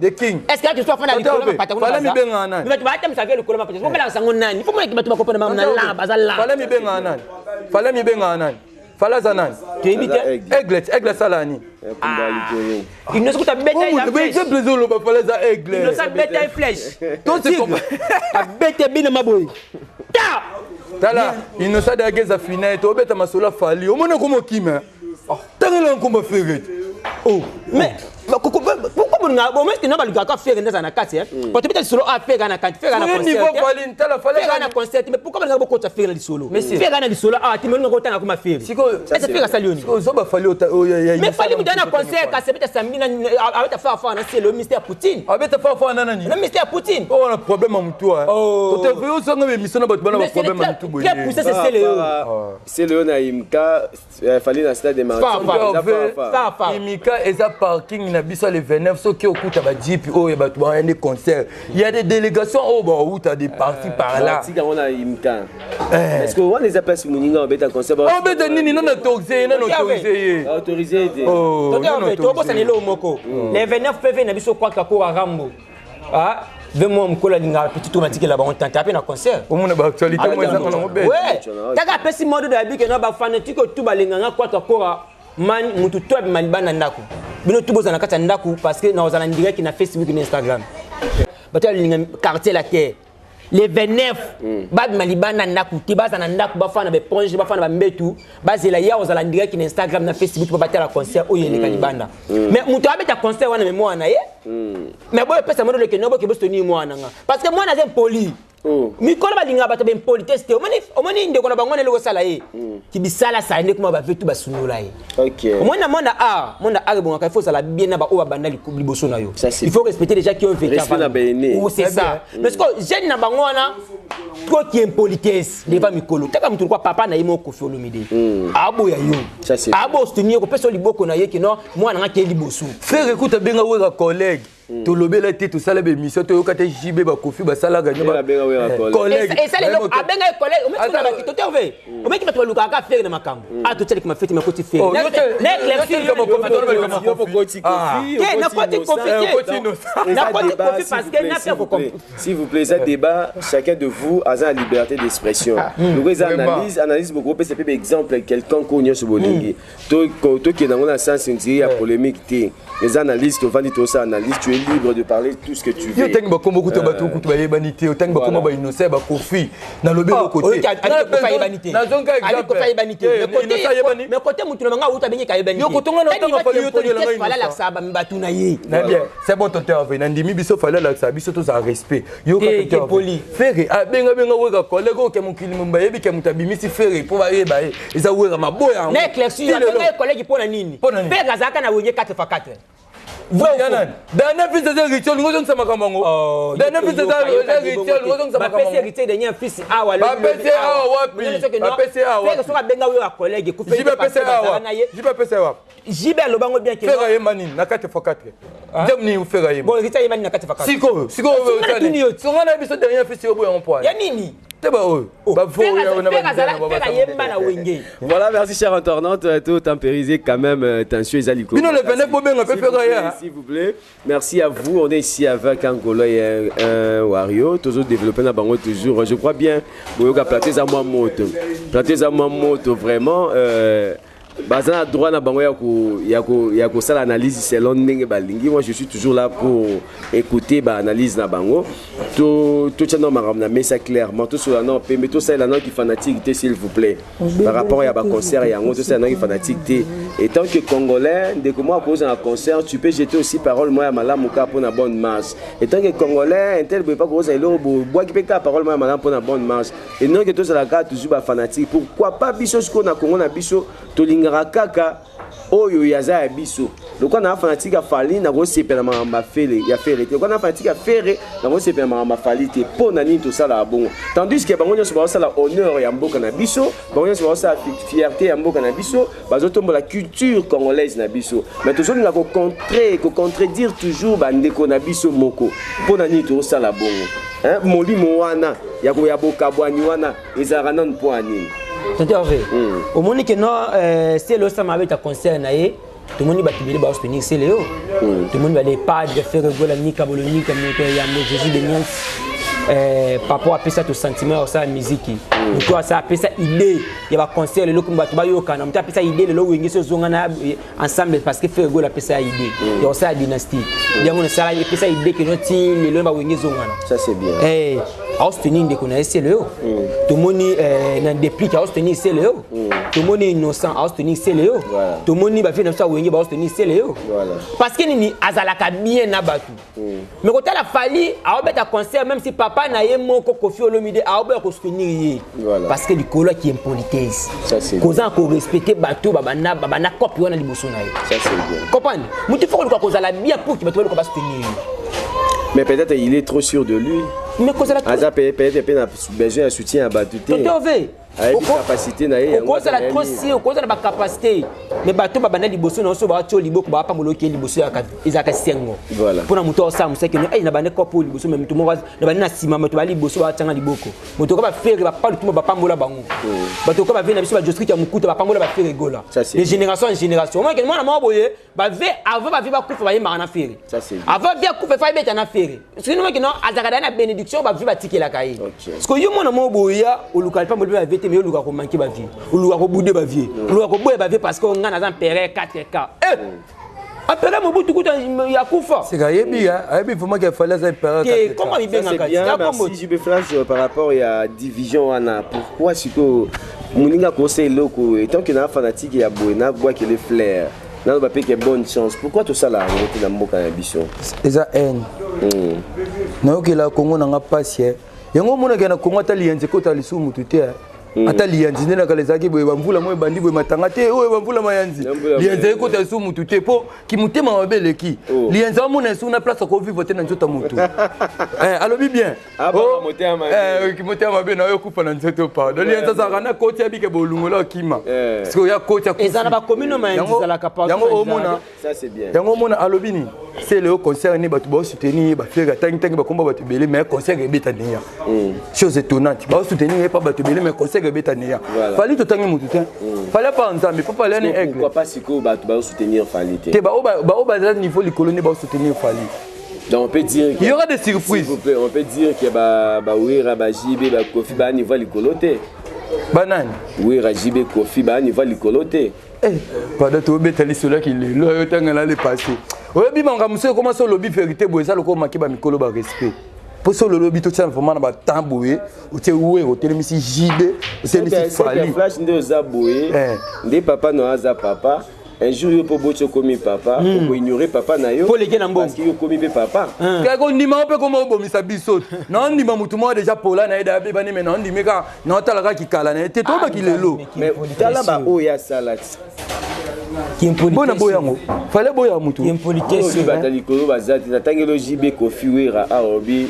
The King. Est-ce que tu sois fanda likolo mapata kuna baza? Bato batamisa vie likolo mapata bomelakisa ngo nani? Fo monaki bato bakopona mamu na la baza la. Fally mibengaka nani? Fally mibengaka nani? Fally aza nani? Toyebi te. Aigle, aigle asala nini? Innocent kuta beta. Exemple ezoloba Fally aza aigle. Innocent beta flèche, abete bino maboye ta. Tala Innocent dayaki eza fina ete obeta masolo afali omoni okoma okima ntangela nkomba Ferre te. Oh, mais pourquoi? bolinga bomeski no balingaka Ferre nde azala na kati po tobeta lisolo a Ferre na kati, Ferre na niveau Fally, tala Fally Ferre na concert. Mais pourquoi balingaka bokota Ferre na lisolo? Ferre na lisolo awa te, molinga kotanga koma Ferre. Ese Ferre asali yo nini? Ozoba Fally. Mais Fally mutu na concert, kasi abeta samedi na abeta fa fa na Sele, Mystère Poutine. Abeta fa fa na nani? Na Mystère Poutine. Oyo na problème ya mutu. Tote osanga émission na bato bana ba problème ya mutu boye. Très poussé, c'est Sele. Sele na Imka, Fally na Stade des Martyrs. Imika eza parking na biso. Le 29, soki okuta bajeep oyo bato bayande concert, il y a des délégations oyo bauta de parti par là. Tika ngo na Imka, parce que wana eza place moninga obeta concert. Obeta nini? Nano autorisé ye, nano autorisé ye. Autorisé te. Tobosana eloko moko: le 29 pv na biso kwaka koka rambo ve mwa mokolo alingaka petit tour, natikela bango tante ape na concert. Omona baactualité mo ezanga nango be. Taka apesi modo de yabi keno bafanatique oyo balinganga kwata kora man mutu to abima libanda ndako, bino tu bozala na kati ya ndako, parce que nakozala direct na Facebook na Instagram. Bato balinga Quartier Latin, le 29 babima libanda ndako te, baza na ndako, bafana na baéponge, bafana na bambetu, bazela ya kozala direct na Instagram na Facebook mpo batala concert oyo eleka libanda. Mais moto abeta concert wana, me mwana ye, mais boyo epesa mono leke noboke bosoni mwana nga, parce que mwana aza impoli. Mikolo balingaka bato baimpolitesse te. Omoni ndeko na bango eloko osala ye kibisalasala nde kuma bavetu basundola ye. Omoni na monde art, monde art ebongaka, il faut ozala bien na baoyo babanda liboso na yo. Il faut respecter déjà qui ont vécu avant. Oh, c'est ça. Mais ce que jeune na bango wana, trop qui impolitesse devant mikolo, taka mutu kwa papa na ye moko Koffi Olomide aboya yo, abo soutenir, kopesa liboko na ye ke non, mwana nga ke liboso. Frère, écoute, abenga weka collègue, tolobela te, tosala baémission, toyoka te. JB, bakofi basalaka. Collègue, abenga collègue. Omeki omeki bato balukaka Ferre na makambo a totialeki mafeti makoti Ferre. Nakoti Kofi, nakoti Kofi, parce que na Ferre. S'il vous plaît, ça débat, chacun de vous a la liberté d'expression. Donc eza analyse, analyse beaucoup opesa mpe exemple quelconque oyo nyonso bolingi. Tokende yango na sens ndiri ya polémique te. Eza analyse, tovandi tosala analyse, tu es libre de parler tout ce que tu veux. Yo otangi bakombo kuta bato kutu bayebani te, otangi bakombo bainnocent, bakofi, nalobi eloko te. Nazonga. Mais côté mutu na banga auta bengi kayebani. Yo kotonga na otanga Fally, yo otangelanga. Alakisa bato na ye. Na bien, c'est bon, tonton Hervé, nandimi biso Fally alakisa biso tozala respect. Yoka, tonton Ferre abenga benga weka collègue oyo ke mokili mo bayebi ke moto abimisi Ferre mpo bayeba ye eza Wera maboya. Na éclairci, abenga ye collègue mpo na nini? Ferre azalaka na Wenge 4 x 4. Dernier fils eza Héritier, olingi ozongisa makambo yango. Dernier fils eza Héritier, olingi ozongisa makambo. Bapesi Héritier dernier fils awa. Bapesi awa wapi? Bapesi awa? Ferre soki abenga oyo collègue. JB apesi awa? JB apesi awa? JB alobango bien ke Ferre ayemba nini na 4 x 4? Nzembo nini Ferre ayemba? Bon, Héritier ayemba nini na 4 x 4? Sikoyo, sikoyo songa na biso dernier fils oyo boyango mpo ya nini? Te, baoyo. Ferre ayemba na Wenge. Voilà, merci cher internaute, tout tempériser quand même, tension ezali. Bino le 29 bobenga mpe Ferre aya. S'il vous plaît. Merci à vous. On est ici avec un Golo et un Wario. Toujours développé na bango toujours. Je crois bien. Boyoka plateau za moi moto. Plateau za moi moto vraiment. Baza na droit na bango ya kosala analyse selon ndenge balingi. Moi, je suis toujours là pour écouter baanalyse na bango. Totya na makambo na mesa clairement, tosola na pembe, tosalela naki fanatique te, s'il vous plaît, par rapport ya baconcert yango, tosalela naki fanatique te. Et tant que Congolais, ndeko moko akoza na concert, tu peux jeter aussi parole moko ya malamu kaka mpona bonne marche. Et tant que Congolais, intel boye pa koza eloko bobwaki mpe kaka parole moko ya malamu mpona bonne marche. Et non ke tozala kaka toujours bafanatique. Pourquoi pas biso sikoyo na Congo na biso tolingaka kaka oyo yaza ya biso? Lokola na fanatique ya Fally, nakosepela makambo ya Ferre te. Lokola na fanatique ya Ferre, nakosepela makambo ya Fally te. Mpo na nini tosalaka bongo, tandis ke bango nyonso bazosala honneur ya mboka na biso, bango nyonso bazosala fierté ya mboka na biso, bazotombola culture congolaise na biso? Mais tozolinga kocontre kocontredire toujours bandeko na biso moko. Mpo na nini tozosala bongo? Molimo wana ya bokabwani wana ezalaka nanu mpo ya nini? Tonton Hervé, omoni ke no Sele osama abeta concert na ye, tomoni bato ebele baosoutenir Sele oyo, tomoni bale Padre Ferre Gola, Nika Bolonika, moto ya yambo Jésus de Niens, papa apesa to sentiment ya kosala miziki, moto asa apesa idée ya baconcert lelo bato bayokana, moto apesa idée lelo Wenge so ozonga na ensemble, parce que Ferre Gola apesa idée ya kosala dynastie yango nasala, epesa idée ke no ti lelo bawenge ezongana. Ça, c'est bien. Aosoutenir ndeko na ye Sele oyo. Tomoni na na déplique aosoutenir sele yo. Tomoni Innocent aosoutenir sele yo. Tomoni bafille na biso ya Wenge baosoutenir sele yo. Parce que nini? Azalaka bien na bato. Mais kotala Fally aobeta concert, même si papa na ye moko Kofi Olomide aoboya kosoutenir ye. Parce que likolo aki impolitesse. Ça, c'est koza korespecte bato babanda babanda kopi wana liboso na ye. Ça, c'est bien. Comprendre, motu faut koluka kozala bien pour que bato baluka basoutenir ye. Mais peut-être il est trop sûr de lui. Mais kozala aza peut-être mpe na besoin ya soutien ya bato te. Tonton Ove. Ayebi capacité na ye yango. Okozala trop si okozala na bacapacité, mais bato babanda liboso na yo so batia liboko, bapambola, okeye liboso, ezalaka sengo. Mpona moto aosala mosaki no na bande kopo oyo liboso, mais moto moko na bande na nsima, moto bali liboso batianga liboko, moto ko baFerre bapalu tuma bapambola bango, bato ko bave na biso baJoskrik ya mokuta bapambola baFerre Gola. Ça, c'est de génération en génération. Omonake mwana moko boye bave avant bave bakufa bayembaka na Ferre. Ça, c'est bien. Avant vie akufa efa ebeta na Ferre, soki nomaki no azalaka da na bénédiction bavie batikelaka ye. Parce que yo mwana moko boya oluka lipamboli mpe bavie te, mais oluka komanke bavie, oluka kobude bavie, oluka koboya bavie, parce que nga naza empereur 4K. Eh, empereur Mobutu kuta ya kufa. C'est ayebi, hein, ayebi vraiment qu'il fallait ça empereur. Te, comment Ça, c'est mibengaka? bien, merci JB Flash par rapport à division wana. Pourquoi sikoyo moninga akosala eloko etant que na fanatique ya boye nabwakele flair, naloba mpe ke bonne chance? Pourquoi tosala yango te na mboka na biso? Eza haine. Nayokela Kongo nanga pasi eh. Yango omonaka na Kongo ata liyanzi ekota lisusu mutu te eh. Ata liyanzi nde na kala ezalaki boye, bamvula mo ebandi boye, matanga te oyo bamvula mayanzi. Bamvula. Liyanzi ekota lisusu mutu te mpo kimotema mabe eleki. Liyanzi amona lisusu na place akovivre te na nzoto ya motu. Eh, alobi bien. Ah, Oh, motema mabe. Eh, kimotema mabe na yo okufa na nzoto, pardon. Liyanzi azalaka na koti abike bolungola okima. Parce que oya koti akufi. Eza na bacommune mayanzi ezalaka partout. Yango na omona. Ça, c'est bien. Yango omona alobi nini? Sele oyo concert ni bato baosoutenir ye, baFerre atangitangi bakomba bato ebele, mais concert ebeta neya. Chose étonnante, baosoutenir ye pa bato ebele, mais concert ebeta neya. Fally totangi motu te, Fally apa Nzambe po Fally ani aigle. Pourquoi pas sikoyo bato bazosoutenir Fally te? Te, bao baza niveau likolo nde baosoutenir Fally. Donc on peut dire que Il y aura des surprises. S'il vous plaît, on peut dire que ba ba Wera, ba JB, ba Kofi ba niveau likolo te? Banani? Wera, JB, Kofi ba niveau likolo te? Eh, pardon, tobeta lisolo yaki lelo oyo otangela le passé. Oyebi makambo mosusu ekoma so olobi vérité boye, eza lokola omaki bamikolo barespect, mpo so olobi totia vraiment na batemps boye, otie Were, otelemisi JB, otelemisi Fally. Flash nde oza boye. Nde papa no aza papa. Un jour yo mpo boti okomi papa, okoignore papa na yo. Mpo oleki na mbongo. Parce que yo okomi mpe papa. Kaka ondima mpe koma obomisa biso. Naondima motu moko déjà pola na ye da bebani, me naondimi kaka naotala kaka kikala na ye te, toyebaki lelo. Mais tala baoyo asala ti. Mpona boya yango fale boya motu. Oyo bato ya likolo baza te, natangeli JB, Kofi, Wera aobi.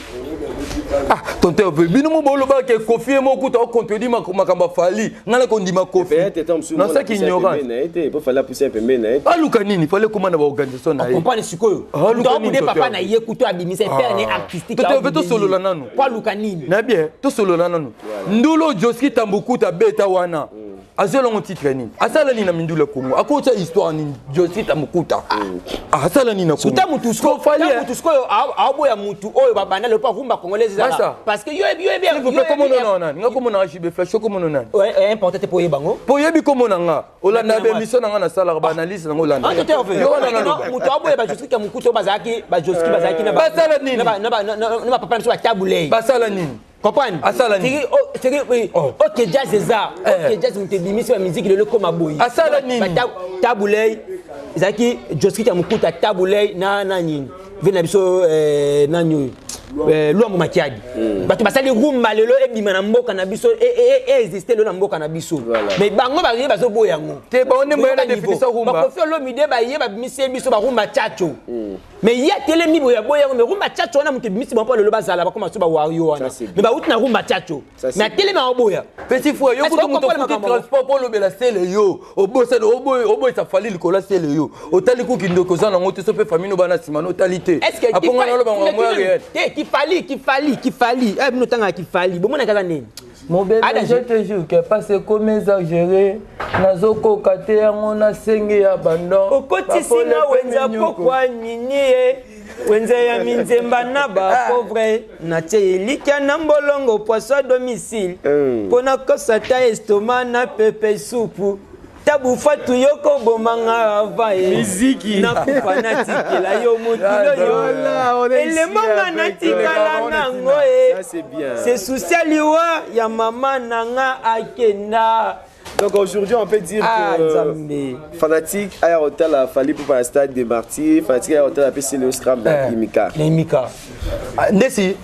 Ah, tonton Hervé, bino mo bolobaka ke Kofi ye moko kuta ocontredit makambo ya Fally. Ngai na kondima Kofi peut-être ntango mosusu nasaki ignorance. Na ye te po Fally apusa pembeni na ye te. Aluka nini? Fally ekóma na baorganisation na ye. Comprendre sikoyo. Ah, aluka moto nini, abude Tonton papa na Hervé? ye kutu abimisa père ne artistique. Tonton Hervé, tosolola nanu. Po aluka nini? Na bien, tosolola nanu. Ndulu Joski Tambukuta abeta wana, azwi elongo titre nini? Asala nini na mindulu ya Kongo? Akotia histoire nini Joski Tambukuta? Ah, asala nini na Kongo? Ta mutu Sikoyo Fally, ta mutu sikoyo aoboya mutu oyo babanda lelo mpo rumba congolaise Masa. ezala parce que yo yebi yo yebi. S'il vous plaît, komona na nani? Nga komona JB Flash, komona nani? Important te mpo oyeba yango. Mpo oyebi komona nga, olanda baémission na nga, nasalaka baanalyse nango, olanda. Yo wana naloba. Moto aboya baJoski ya mokutu oyo bazalaki, baJoski bazalaki na Basala nini? na bapapa na biso batabulei. Basala nini? Comprendre. Asala nini? Seki Oh. OK Jazz eza OK Jazz moto ebimisi bamusike lelo ekoma boye. Asala nini? Tabulei ezalaki Joski ya mokuta, Tabulei na nani ve na biso nani oyo Lwambo Makiadi. Bato basali rumba lelo ebima na mboka na biso, existe lelo na mboka na biso. Mais bango baye bazoboya yango. Te, bango nde boya na définition rumba. BaKoffi Olomide baye babimisi biso barumba tchatcho, mais ye atelemi boye aboya yango. Mais rumba tchatcho wana moto ebimisi bango mpo lelo bazala bakoma so bawario wana. Ça, c'est Mais bauti na rumba tchatcho. Ça, c'est Mais atelemi aoboya. Petit frère, yo Est-ce kutu que moto comprendre okuti makambo? transport mpo olobela sele yo obosani oboyisa Fally likolo ya sele. Yo otali kuki ndoki oza nango te, so mpe famille no bana nsima no otali te. Est-ce que aponga na oloba makambo ya réel. te kifali kifali kifali eh, bino tanga kifali bomonaka aza nini? Mon bébé, Ada, je te jure que parce comme exagéré, nazokoka te, yango nasengi ya bandon. Okotisinga wenza pokwa nini ye wenze ya minzemba na bapauvre, natie elikya na mbolongo poisson à domicile mpo nakosa ta estomac na pepe supu. Tabu Fatu yo koboma nga avant ye. Miziki. Nakufa natikela yo mokili Voilà, on oyo. est ici Elemo nga avec, natikala nango Ça e. c'est bien. C'est souci ya liwa ya mama na nga akenda. Donc aujourd'hui, on peut dire Ah, que Nzambe. fanatique aya kotala Fally Ipupa na stade des Martyrs, fanatique aya kotala pe Celeo Scram na Imika. Na Imika. Ndesi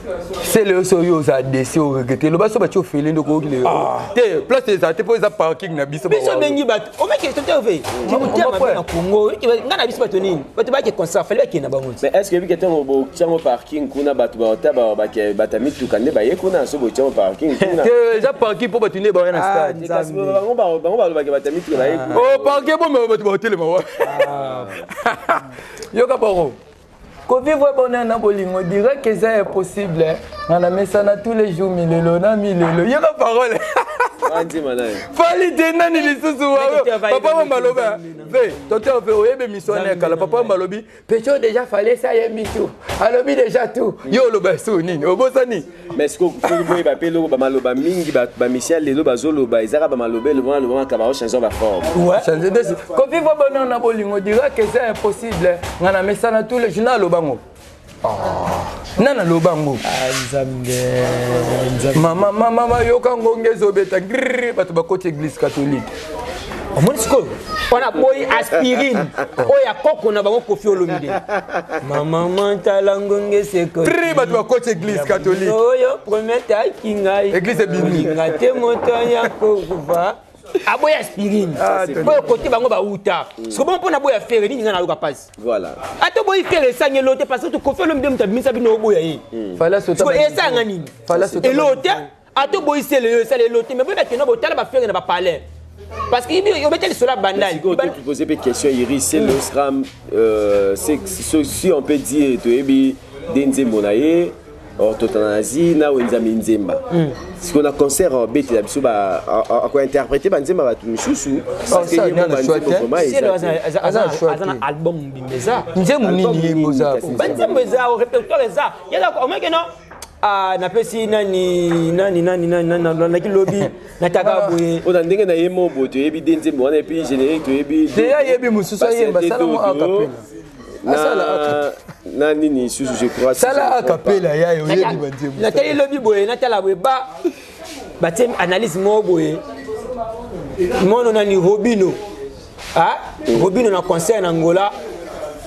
sele oso oyo ozala desi oregrete loba so batie ofele nde okoki lelo te place ezala te mpo eza parking na biso. Biso bengi bato omeki tonto ove motema mabe na Congo nga na biso bato nini bato bake concert Fally bakende na bango ti. Mais est-ce que bike ntango botiango parking kuna, bato baota bata mituka nde baye kuna so botiango parking kuna? Te, eza parking mpo bato nde baya na stade. Kasi bango balobaki bata mituka baye kuna. O parking bomema bato baotelema wa yoka baro kovivre bonheur na bolingo direct eza impossible nga na mesana tous les jours milelo na milelo, yoka parole. Nzima na ye. Fally te nani lisusu? Papa mo baloba ve tonton ve oyebi émission wana ekala, papa mo balobi pecho déjà Fally esi ayembi tout, alobi déjà tout, yo oloba su nini obosani? Mais sikoyo soki boyeba mpe eloko, bamaloba mingi bamisia lelo bazoloba ezaka bamaloba eloba maloba makaba ochange baforme. Changer de kovivre bonheur na bolingo direct eza impossible nga na mesana tous les jours na aloba ngo nana aloba ngo. Nzambe, Nzambe. Mama mama yoka ngonge ezobeta grrr, bato bakoti église catholique. Omoni sikoyo wana boyi aspirine oyo ya koko na bango Kofi Olomide, mama mantala ngonge seko. Grrr, bato bakoti église catholique. Oyo promete aki ngai. Église ebimi. Kolinga te moto ya kokufa aboyi aspirine oyo kote bango bauta siko bongo mpo na boya Ferre nini ngai nayoka mpasi. Voilà. Ata boyi Ferre esangi elo te parce que Kofi Olomide moto abimisa bino oboya ye. Fally asota. Siko esanga nini? Fally asota. Elo te, ata boyi sele oyo esala elo te, mais boyi bakende botala baFerre na bapalais parce que obeta lisolo ya Bandali. Sikoyo tu posais pe question Iris, c'est le Scram, c'est si on peut dire toyebi de nzembo na ye ortotanasie na wenzami nzemba. Sikoyo na concert obetela biso akointerpréter banzemba bato misusu parce que ça, ye mo nana banzembo choix te. vraiment eza te. Aza choix Aza na te. album mobimba eza. Nzembo nini ye moza? Banzembo eza, répertoire eza yaka omeke no. Ah, napesi nani nani nani nani nani naki lobi nataka boye. Mpo na ndenge na ye mo boye toyebi de nzembo wana et puis générique toyebi. Te, ayebi mosusu ayemba, sala mo acapella. Asala na na nini lisusu, je crois, si je sala ne me trompe pas. Acapella ya ye, oyebi banzembo. Natali lobi boye, natala boye, ba batie analyse moko boye mono nani Robino, ah Robino na concert na Angola,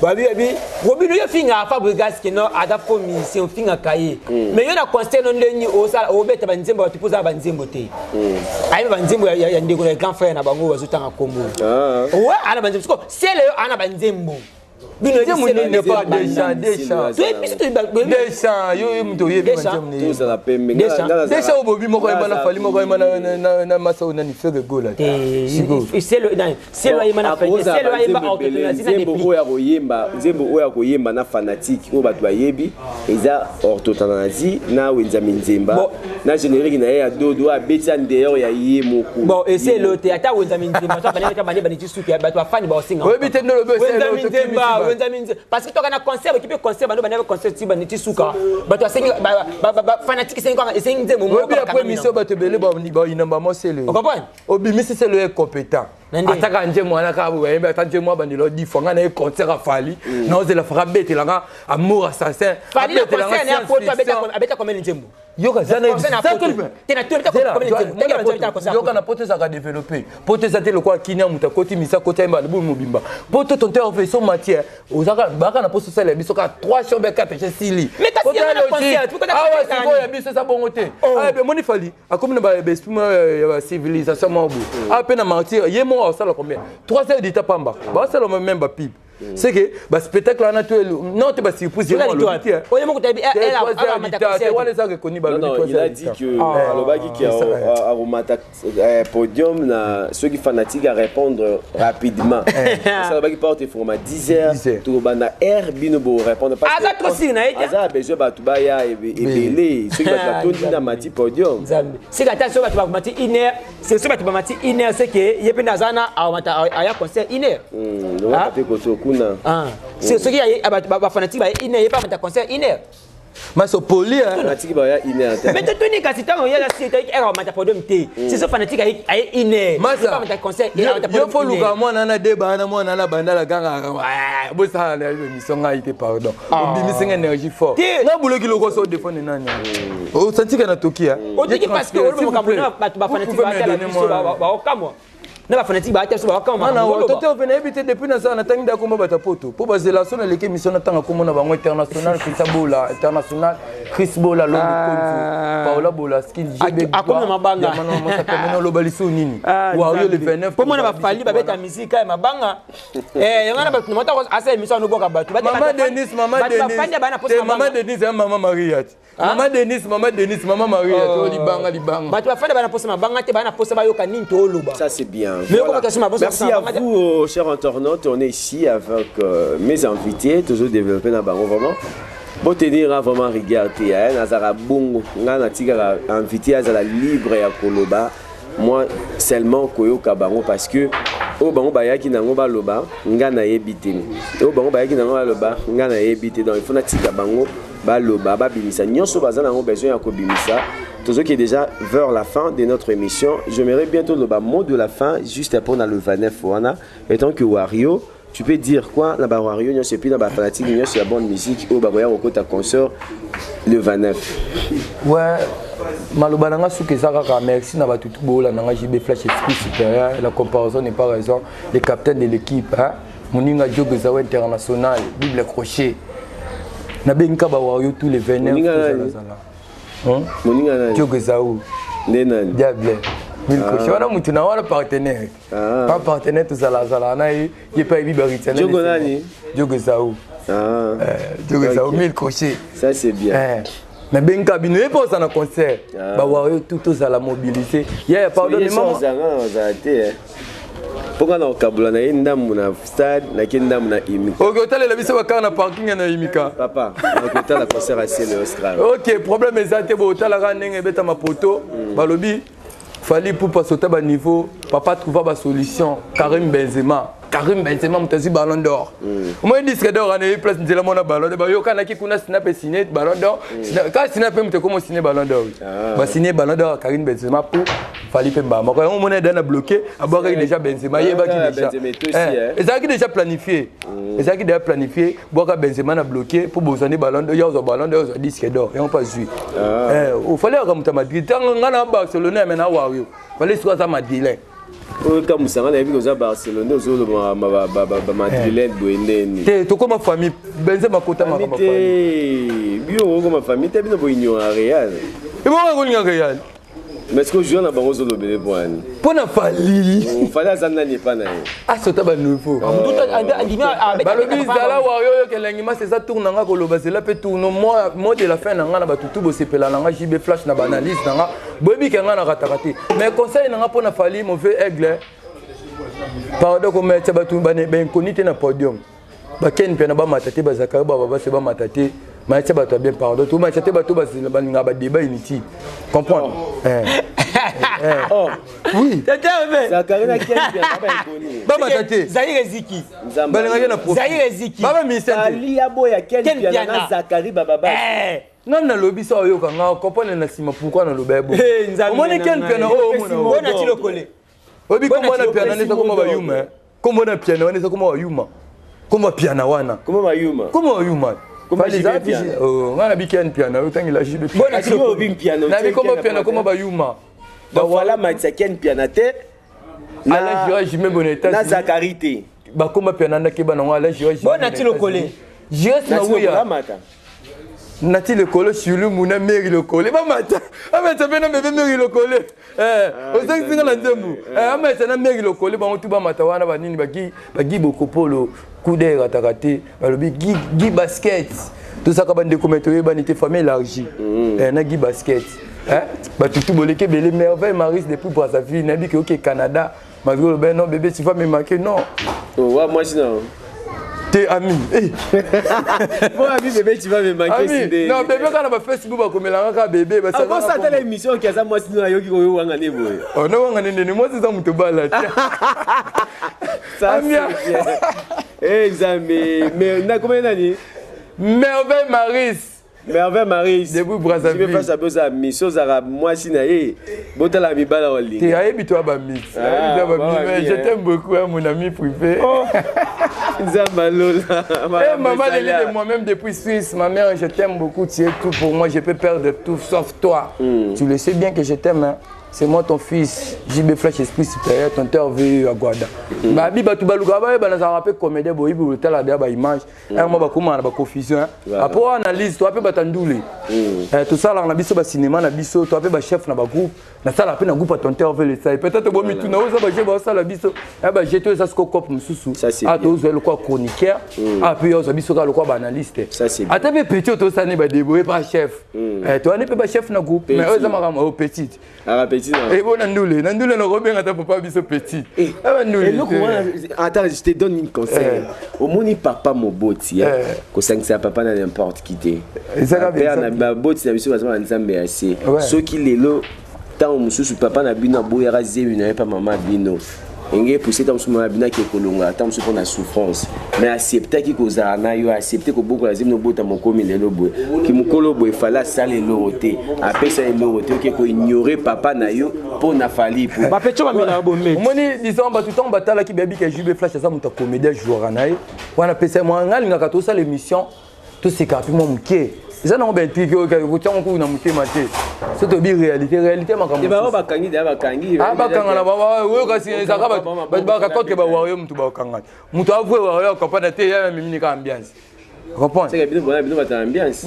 babi babi Robino yo fingaka Fabregas ke no aza faux musicien, ofingaka ye, mais yo na concert no ndeni osala obeta banzembo bato mpo ozala banzembo te, ayeba banzembo ya ndeko na grand frère na bango bazotanga kombo. Ouais, ana banzembo siko sele yo ana banzembo bino. Nzembo nini? Pa déjà déjà. Toyebi biso. Déjà yo yo moto oyebi banzembo nini? Tozala pembe. Déjà obobi moko ayemba na Fally, moko ayemba na masa oyo nani Ferre Gola. Sikoyo Selo ayemba na Fally, selo ayemba orthodoxie na nzembo déplique. Oyo akoyemba nzembo oyo akoyemba na fanatique oyo bato bayebi eza ortotanasie na wenzami nzemba Bon. na générique na ye ya dodo oyo abeti ya ndeyor ya ye moko. Bon, eselo te, ata wenzami nzemba so bane bane bane ti suki bato bafani baosenga. Oyebi te nde olobi eselo. Wenzami nzemba, wenzami nzemba, parce que toka na concert okipe concert bando bane concert ti bane ti suka bato asengi fanatique esengi kaka esengi nzembo moko. Oyebi après Bakangami émission bato ebele bayinamba mosele. O comprendre? Obimisi selo ye compétent. Na ndenge. Ataka nzembo wana kaka boye bayembi ata nzembo wana bandela dix fois, ngai na ye concert aFally naozela faka abetelanga amour assassin. Fally na abetelanga concert na ya poto science-fiction. Abeta combien de nzembo? Yoka za na Concert na poto. Te na toli, combien de nzembo? Tenge na nzembo, concert ya yoka na poto ezalaka développé, poto eza te lokola kini ya moto akoti misa akoti ayemba albumu mobimba. Poto tonto ya so matière ozaka baka na poso osala biso kaka 3 chambre 4 che sili. Mais kasi yango na concert, pourquoi awa concert sikoyo ya nini? Biso eza bongo te. Emoni Fally akomi na baesprit ya bacivilisation moko boye awa mpe na martyr ye moko asala combien? 3 heures d'état pamba baosala même bapib, c'est que baspectacle wana to non te basurprise ye moko alobi te. Oyo moko toyebi. Te, 3 heures d'état te wana eza reconnu. Non, Balobi non, 3 il a heures dit d'état. que alobaki ke aromata podium na soki fanatique à répondre rapidement. Ça alobaki porte format 10 heures. 10 heures. Tokobanda air bino bo répondre parce Aza que trop sûr na ye te. aza besoin bato baya ebele soki bato batondi na mati podium. Nzambe, sika ata so bato bamati une heure, c'est so bato bamati une heure, c'est que ye mpe naza na awamata aya concert une heure. Longaka mpe koto kuna. Ah. Soki bafanatique baye une heure, ye mpe amata concert une heure. Maso poli hein. Fanatique ba ya une heure te. Mais totuni kasi ntango ye aza ere amata podium te. C'est so fanatique aye une heure. Masa. Amata concert ere amata Yo podium. fo luka mwana na deba na mwana na bandala kaka bosala na émission ngai te pardon. Obimisi nga énergie fort. Te. Nga buloki loko so défendre nani. Osanti ka na toki hein. Otiki parce que oloba makambo na bato bafanatique batala biso baokamwa. Na bafanatique batala biso baokamwa. Ana toto ovene yebi te depuis nasala natangi nda komba bato ya poto mpo bazela so naleki émission natanga kombo na bango international Christian Bola international Chris Bola Londo Konzo Paola Bola Skin JB Akomi na mabanga. Oloba lisusu nini Wario le 29 mpo mona bafali babeta misika ya mabanga. Eh, yango na bato moto asala émission anoboka bato. Mama Denise, Mama Denise. Te Mama Denise ya Mama Maria. ti. Mama Denise, Mama Denise, Mama Maria. To libanga libanga. Bato bafandi bana posa mabanga te, bana posa bayoka nini tooloba. Ça, c'est bien. Mais comment t'as su ma bosse, Merci ça, à ça, vous, chers internautes. On est ici avec mes invités, toujours développé dans Bango, vraiment. Bon tenir hein, vraiment rigueur te, hein, nazara bongo nga natikaka invité azala libre ya koloba moi seulement koyoka bango parce que oyo bango bayaki nango baloba nga nayebi te, oyo bango bayaki nango baloba nga nayebi te. Donc il faut natika bango baloba, babimisa nyonso baza nango besoin ya kobimisa. Tozoki déjà vers la fin de notre émission. J'aimerais bientôt le mot de la fin juste après on a le 29 wana. Étant que Wario, tu peux dire quoi na ba Wario nyonso et puis na ba fanatique nyonso ya bonne musique oyo bakoya kokota concert le 29? Ouais, maloba na nga suki eza kaka merci na bato tu boolanda nga JB Flash esprit supérieur, la comparaison n'est pas raison, le capitaine de l'équipe hein? Moninga Diogo Zawa international Bible crochet nabengi ka bawario tous les 29. Moninga nani? Tozalazala. Hein? Moninga nani? Diogo Zawu. Nde nani? Diable mille crochet wana mutu na wana partenaire. Ah. Pa partenaire tozalazala na ye, ye mpe ayebi baritiana. Diogo nani? Diogo Zawu. Ah. Diogo Zawu Ok. mille crochet. Ça, c'est bien. Eh, nabengi ka bino ye mpo oza na concert. Ah. Bawario tout tozala mobilise yaya pardon. Ye so ozanga na ozala te eh. Mpo nga na kokabola na ye ndambu na stade, nake ndambu na imika. Ok, otalela biso bakar na parking ya na imika. Papa, nakotala concert asele Australie. Ok, problème eza te, bo otalaka ndenge ebetama poto. Balobi Fally Ipupa sota baniveau, papa trouva basolution. Karim Benzema, Karim Benzema moto azwi ballon d'or. Omoi disque d'or wana eyi place nzela mona ballon d'or bayokanaki kuna sina mpe signe ballon d'or. Kaka sina mpe moto ekoma osigne ballon d'or, basigne ballon d'or ya Karim Benzema pour Fally mpe mbala moko. Yango omona eda na bloqué, abwakaki déjà Benzema, ayebaki Ah, déjà. Benzema etosi, Eh, eh. ezalaki déjà planifié, ezalaki déjà planifié. Bwaka Benzema na bloqué mpo bozwa nde ballon d'or, ya ozwa ballon d'or, ozwa disque d'or, yango mpo azwi. Ofali aka moto ya Madrid ntango nga na Barcelone me na Wario fali sikoyo aza madrilène. Oyo kamusanga nayebi koza Barcelone, ozoloba bamadrilene boye ndeni? Te, tokóma famille, Benzema kota Famille makambo famille. te, bino okoma famille te, bino boignoraka Real. Ebonga kolinga Real. Mais ce que joueur na bango ozolobele po ani? Mpo na Fali. Fali aza nani epa na ye? Asota banouveau. Balobi zala wario oyoka elengi masi eza tour na nga koloba zela mpe tourno mot de la fin na nga na bato tu bosepela na nga JB Flash na baanalyse na nga boyebi ke nga nakataka te, mais conseil na nga mpo na Fali mauvais aigle, pardon, kometya bato bainconnus te na podium, bakeni mpe na bamata te, bazakari ba babase bamata te, mayetia bato ya bien, pardon, tomatia te bato balingaka badébat inutile, comprendre. Eh. Eh. Oh. Oui. Zakari na Ken Mpiana bainconnus? Bamata te. Zaire Eziki. Nzambe. Balingaki na profit. Zaire Eziki. Baba ministère te. Fali aboya Ken Ken Mpiana na Mpiana. Zakari bababa. Eh. Ngai nalobi so oyoka nga comprendre na nsima pourquoi naloba ye Eh, Nzambe omoni na Ken ngai. Piana oyo omona Bona ti lokole. oyebi Bona kombo na ti Piana wana eza kombo bayuma eh. Kombo na Piana wana eza kombo bayuma, kombo Piana wana. Comment bayuma? Kombo bayuma. Kombo Fally JB eza Piana. Ngai nabi Ken Piana otangela JB. Bona ti Sikoyo lokole. obi Mpiana. Nabi kombo Piana, kombo bayuma. Donc voilà, matisa Ken Mpiana te Alain Gira Jimé bona na États-Unis. Zakari te. Bakoma Piana ndakeba nango Alain Gira Jimé. Bona ti lokole. Jires na wuya. Mata. Nati lokolo shulumu na meri lokole bamata, amata mpe na bebe meri lokole. Ozangisinga na nzembo. Amata na meri lokole, bango tu bamata wana banini bagi bagi bokopolo kude erataka te. Balobi gi basket tozalaka bandeko me toyebani te, famille élargie. Na gi basket. Bato tu boleki ebele, Merveille Maris depuis Brazzaville, nayebi ke oke Canada malgré oloba non bébé, tu vas me manquer, non. Wa mwasi na Te ami. Eh. Bon ami bébé, tu vas me manquer. Ami sinde non bébé kaka na bafacebook bakomelanga kaka bébé. Abosa atala émission oki aza mwasi no ayoki koyowanga nde boye. Oh, nowanga nendeni mwasi eza moto bala te. Ça, Amia. c'est bien. Eh, Nzambe, mais na komeli nani? Merveille Maris. Merveille Marie depuis Brazzaville. Je face à besoin miso zara mwasi na ye. Botala mibala olinga. Te ayebi toi ba mix. Ayebi toi ba mix. Mais je t'aime beaucoup hein, mon ami privé. Oh. Nzamba Lola. Eh maman Lily de moi-même depuis Suisse, ma mère, je t'aime beaucoup, tu es tout pour moi, je peux perdre tout sauf toi. Tu le sais bien que je t'aime hein. C'est moi ton fils, JB Flash Esprit Supérieur, ton terre vu à Guada. Babi bato baluka ba ba nazala pe comédien boyibi botala ba image. Yango bakoma na baconfusion. Apo analyse to ape batandule. Tosalaka na biso bacinéma na biso to ape bachef na bagroupe nasala mpe na groupe ya tonter velesai peut-être bomituna oza baje baosala biso ya baje to eza siko cope mosusu a tozwa lokwa chroniqueur a mpe ozwa biso kaka lokwa baanalyste ata mpe petit oyo tosala ne badeboye pa chef toyani mpe bachef na groupe mais oyo eza makambo oyo petite Ah, petit non. Et bon, Nandoulé, Nandoulé, on revient à ta papa biso petit. Eh, ah, Nandoulé. Attends, je te donne une conseil. Au moni papa moboti, kosangisa papa na n'importe qui te. Père na baboti na biso bazama nzambe assez. Soki lelo ntango mosusu papa na bino aboyaka zemi na ye mpa mama bino enge epousse ntango mosusu mama bino ake kolonga ntango mosusu mpo na souffrance mais acceptaki kozala na yo accepte kobokola zemi nobota mokomi lelo boye kimokolo boye fali asala eloko te apesa eloko te oke koignore papa na yo mpo na fali bapeco bamelaka bombe omoni disons bato ntango batalaki bayebi ke jube flash aza moto ya comédien jouaka na ye wana apesa mwa ngai alingaka tosala émission toseka mpe mwa moke eza nango baintrigue oyo kotiango kuku na motema te so toyebi réalité réalité makambo bakangi deya bakangi bakanga na oyo kasi ezalaka bato bakakote bawario moto bakangana moto avoue wario akomprendre te ya memini kaka ambiance. Comprendre? C'est que bino bino bata ambiance.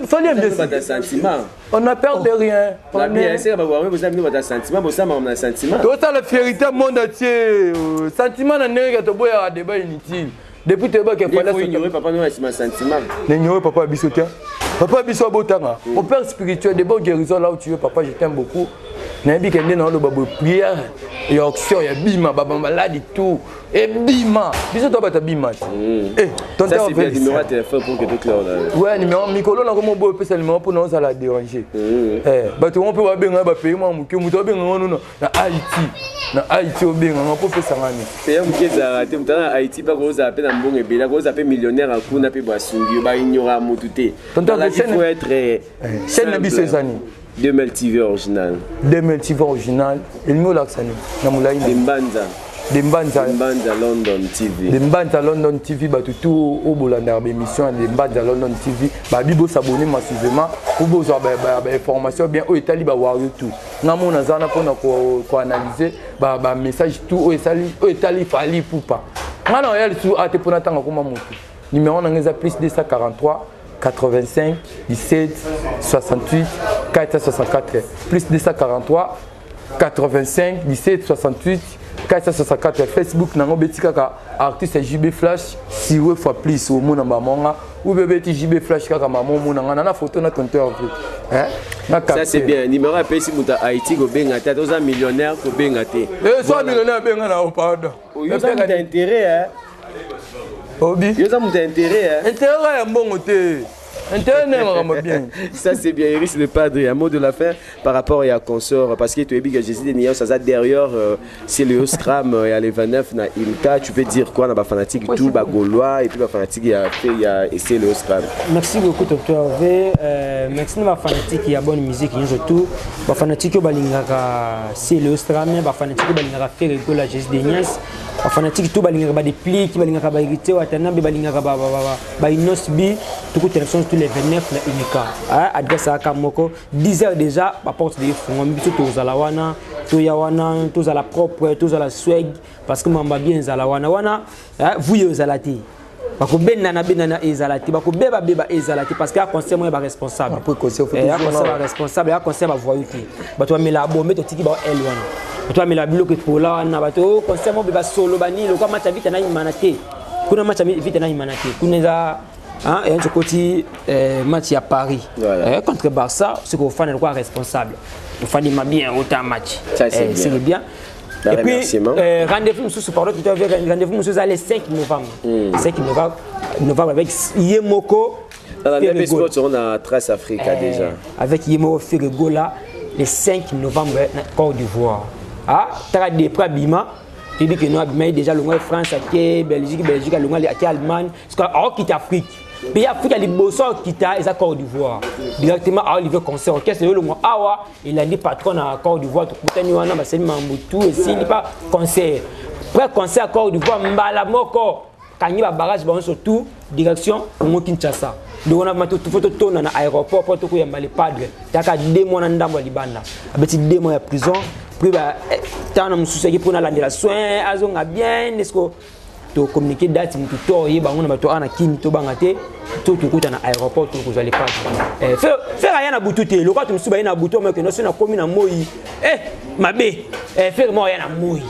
Fallait ambiance. Bata sentiment. On n'a peur de rien. La bien, c'est que ba ba bino bata sentiment, bo sama na sentiment. Tota la fierté monde entier. Sentiment na ndenge to boya débat inutile. Depuis te ba ke fallait ignorer papa no na sentiment. N'ignorer papa biso te. Papa biso abotanga. Au père spirituel de bonne guérison là où tu es papa, je t'aime beaucoup. Nayebi ke nde na oloba boye prière ya onction ya bima ba maladi tout ebima biso to bata bima eh tonton ça c'est bien numéro de téléphone pour que tout clair là. Ouais, numéro mikolo na komo boye pesa numéro pour na ozala déranger. Eh bato ngo mpe babenga ba pays mwa moke moto abenga ngo nono na Haïti na Haïti obenga ngo mpo pesa ngani pays moke ezalaka te moto na Haïti mpe akozala mpe na mbongo ebele akozala mpe millionnaire akuna mpe basungi yo baignora motu te. Tonton, il faut être chaîne na biso ezani 2000 TV original. 2000 TV original. Elingi olakisa nini na molai? Dembanza. Dembanza. Dembanza London TV. Dembanza London TV bato tout oyo bolandaka baémission ya Dembanza London TV babi bosabone massivement po bozwa bainformation bien oyo etali bawario tout. Nga mona naza wana mpona koanalyse bamessage tout oyo esali oyo etali Fally Ipupa. Nga na oya lisusu ate mpona ntanga koma motu. Numéro na nga eza plus 243 85 17 68 464 plus 243 85 17 68 464. Facebook nango beti kaka artiste JB Flash siwe fois plus omona mamonga ou bebe ti JB Flash kaka mama omona nga na photo na tonton Hervé hein na Ça c'est bien numéro apesi moto ya Haïti kobenga te ata oza millionnaire kobenga te. Eh so millionnaire abenga na pardon. Oyo oza moto ya intérêt hein. Obi. Yo oza moto ya intérêt hein. Intérêt ya mbongo te. Intérêt na makambo bien. Ça c'est bien Iris le padre, un mot de la fin par rapport à consort parce que tu es que Jésus de Nios ça derrière c'est le Scram il y a les 29 na Imka, tu peux dire quoi na ba fanatique tout ba gaulois et puis ba fanatique il y a fait il y a et c'est le Scram. Merci beaucoup docteur Hervé, merci na ba fanatique ya bonne musique surtout ba fanatique balingaka c'est le Scram ba fanatique balingaka faire Gola Jésus de Nios ba fanatique tout balingaka ba déplique balingaka ba héritier Watanabe balingaka ba ba ba ba Inos B tokutana biso tous les 29 na Unica. Ah, adresse aka moko 10h déjà ba porte de fungwa biso tozala wana toya wana tozala propre tozala swag parce que mamba bien ezala wana wana vuye ezala te bakobendana bendana ezala te bakobeba beba ezala te parce que aconseil moya baresponsable aconseil baresponsable aconseil bavoyu te bato bamela bombe totiki bao ele wana bato bamela biloko epola wana bato conseil mo beba solo banini lokwa match ya vita na imana te kuna match ya vita na imana te kuna eza hein, et okoti match ya Paris contre Barça soki ofanda lokola responsable ofandima bien ota match. Ça, c'est bien. C'est bien. Et puis, rendez-vous mosusu, pardon, tout à fait, rendez-vous mosusu le 5 novembre. 5 novembre avec Yemoko. Dans la même sport, on a Trace Africa déjà. Avec Yemoko Ferregola, le 5 novembre, na Côte d'Ivoire. Ah, t'as des prêts Bima. Tu dis que nous, Bima, déjà, le France, Belgique, Belgique, le Allemagne, parce qu'on quitte Afrique. Pays Afrique ya liboso akita eza Côte d'Ivoire. Directement aolivre concert orchestre eyolongwa awa elandi patron na Côte d'Ivoire, tokutani wana, basali mambo tout esili pa concert. Après concert Côte d'Ivoire, mbala moko kangi ba barrage bango surtout direction Congo Kinshasa. Ndeko na mato fo totona na aéroport mpo tokoyamba le padre taka 2 mois na ndambo ya libanda, abeti 2 mois ya prison. Puis ba ntango na mosusu ayaki mpona alandela soin, azonga bien. Est-ce tocommuniquer date motu to oyeba yango na bato awa na Kini? Tobanga te, to tokuta na aéroport, tokozwa le padre. Ferre aya na butu te lokola to mosusu baye na butu. Omekende so nakomi na moi mabe. Ferre mo aya na moi,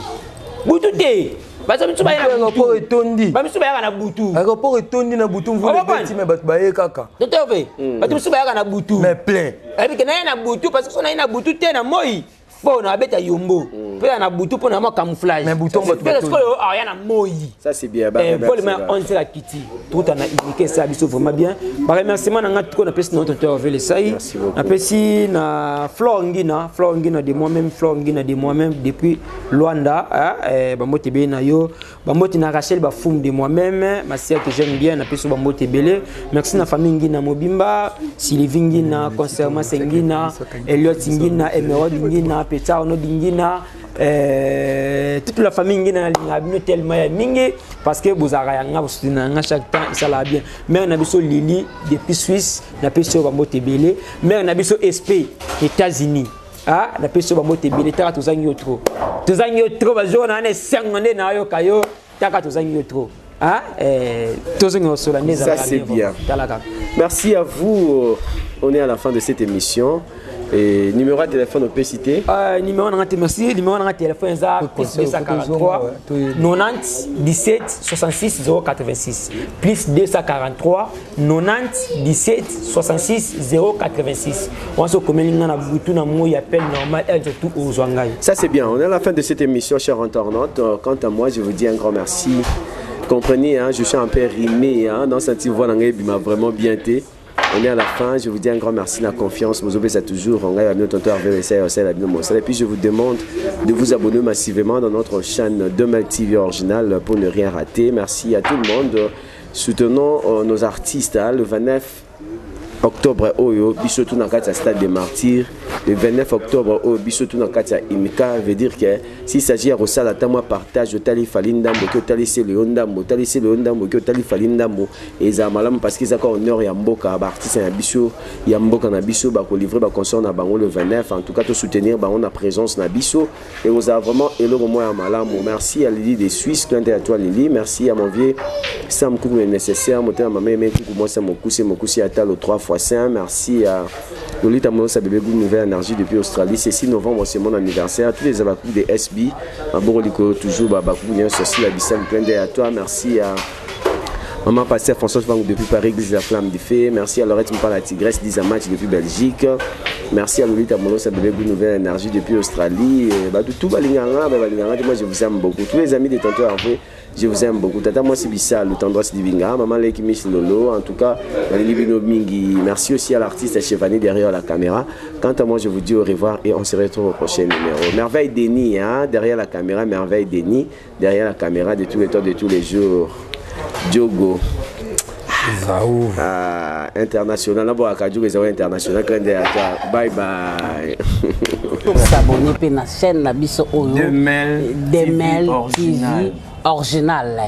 butu te. Bato misusu baya na aéroport etondi. Bamisusu bayaka na butu. Aéroport etondi na butu, mvula ebeti, me bato baye kaka. Docteur ve, bato misusu bayaka na butu. Mais plein. Ayebike naye na butu parce que so naye na butu te, na moi mpo na abeta yombo mpe ya na butu mpo na mwa camouflage. Mais butu bato Mpe sikoyo aya na moi. Ça c'est bien. Vol ma 11 akiti, tokutana na unité, esala biso vraiment bien. Baremerciement na nga tuko napesi na tonton Hervé Lesai. Merci beaucoup. Napesi na Flore Ngina, Flore Ngina de moi-même, Flore Ngina de moi-même depuis Luanda, hein, bambote ebele na yo. Bambote na Rachel Bafoum de moi-même, ma sœur que j'aime bien, napesi yo bambote ebele. Merci na famille Ngina mobimba, Sylvie Ngina, Conserma Ngina, Eliot Ngina, Emerald Ngina, Peta Arnaud Ngina, toute la famille Ngina, nalingaka bino tellement ya mingi parce que bozalaka ya nga, bosoutenir nga chaque temps, esalaka bien. Mare na biso Lili depuis Suisse, napesi yo bambote ebele. Mare na biso SP États-Unis, ah, napesi yo bambote ebele. Taka tozangi yo trop, tozangi yo trop. Bajour na wana esengo nde nayoka yo, taka tozangi yo trop. Ah, tozongi kosola nde. Ça, c'est bien. Tala kaka. Merci à vous. On est à la fin de cette émission. Et numéro de téléphone, on peut citer. Numéro na nga te, merci. Numéro na nga téléphone eza plus 243 90 17 66 086, plus 243 90 17 66 086. Wana so okomeli nga na butu, na moi, appel normal, elle surtout ozwa ngai. Ça c'est bien. On est à la fin de cette émission, chers internautes. Quant à moi, je vous dis un grand merci. Comprenez, hein, je suis un peu rimé, hein, dans cette voix, il m'a vraiment bien été. On est à la fin, je vous dis un grand merci de la confiance. Vous ça toujours. On a tonton Hervé Et puis je vous demande de vous abonner massivement dans notre chaîne Demel TV Original pour ne rien rater. Merci à tout le monde. Soutenons nos artistes, hein, le 29 octobre oyo biso tout na kati ya Stade des Martyrs, le 29 octobre oyo biso tout na kati ya Imika. Veut dire que s'il s'agit ya kosala ata mwa partage, otali Fally ndambo ki, otali Sele ndambo, otali Sele ndambo ki, otali Fally ndambo, ezala malamu parce que ezaka honneur ya mboka. Baartiste na biso ya mboka na biso bakolivre baconcert na bango le 29. En tout cas, tosoutenir bango na présence na biso et ozala vraiment eloko moko ya malamu. Merci à Lili des Suisses, clin d'œil à toi Lili. Merci à mon vieux Sam Koukou, le nécessaire motema mama eme Koukou, moi Mokuse, Mokuse Atalo 3 fois 5. Merci à Lolita Molosa bébé Good Nouvelle Énergie depuis Australie. C'est 6 novembre, c'est mon anniversaire. Tous les abakou des SB Maboro Likolo toujours, babakou bien sorti la Bissam, clin d'œil à toi. Merci à Maman Pasteur François Vang depuis Paris, Église de la Flamme du Feu. Merci à Laurette Mpa la Tigresse, Lisa Match depuis Belgique. Merci à Lolita Molosa bébé Good Nouvelle Énergie depuis Australie. Et bah, tout balinganga, bah, balinganga, moi je vous aime beaucoup. Tous les amis de Tonton Hervé, je vous aime beaucoup. Tata moi c'est Bissa, le tendresse Divinga, Maman Leki Miss Lolo, en tout cas, Valérie Bino Mingi. Merci aussi à l'artiste Chevani derrière la caméra. Quant à moi, je vous dis au revoir et on se retrouve au prochain numéro. Merveille Denis, hein, derrière la caméra, Merveille Denis, derrière la caméra de tous les temps, de tous les jours. Diogo. Ah, international, na boaka Diogo ezali international, clin d'œil à toi. Bye bye. S'abonner mpe na chaîne na biso oyo. Demel Demel TV TV Original.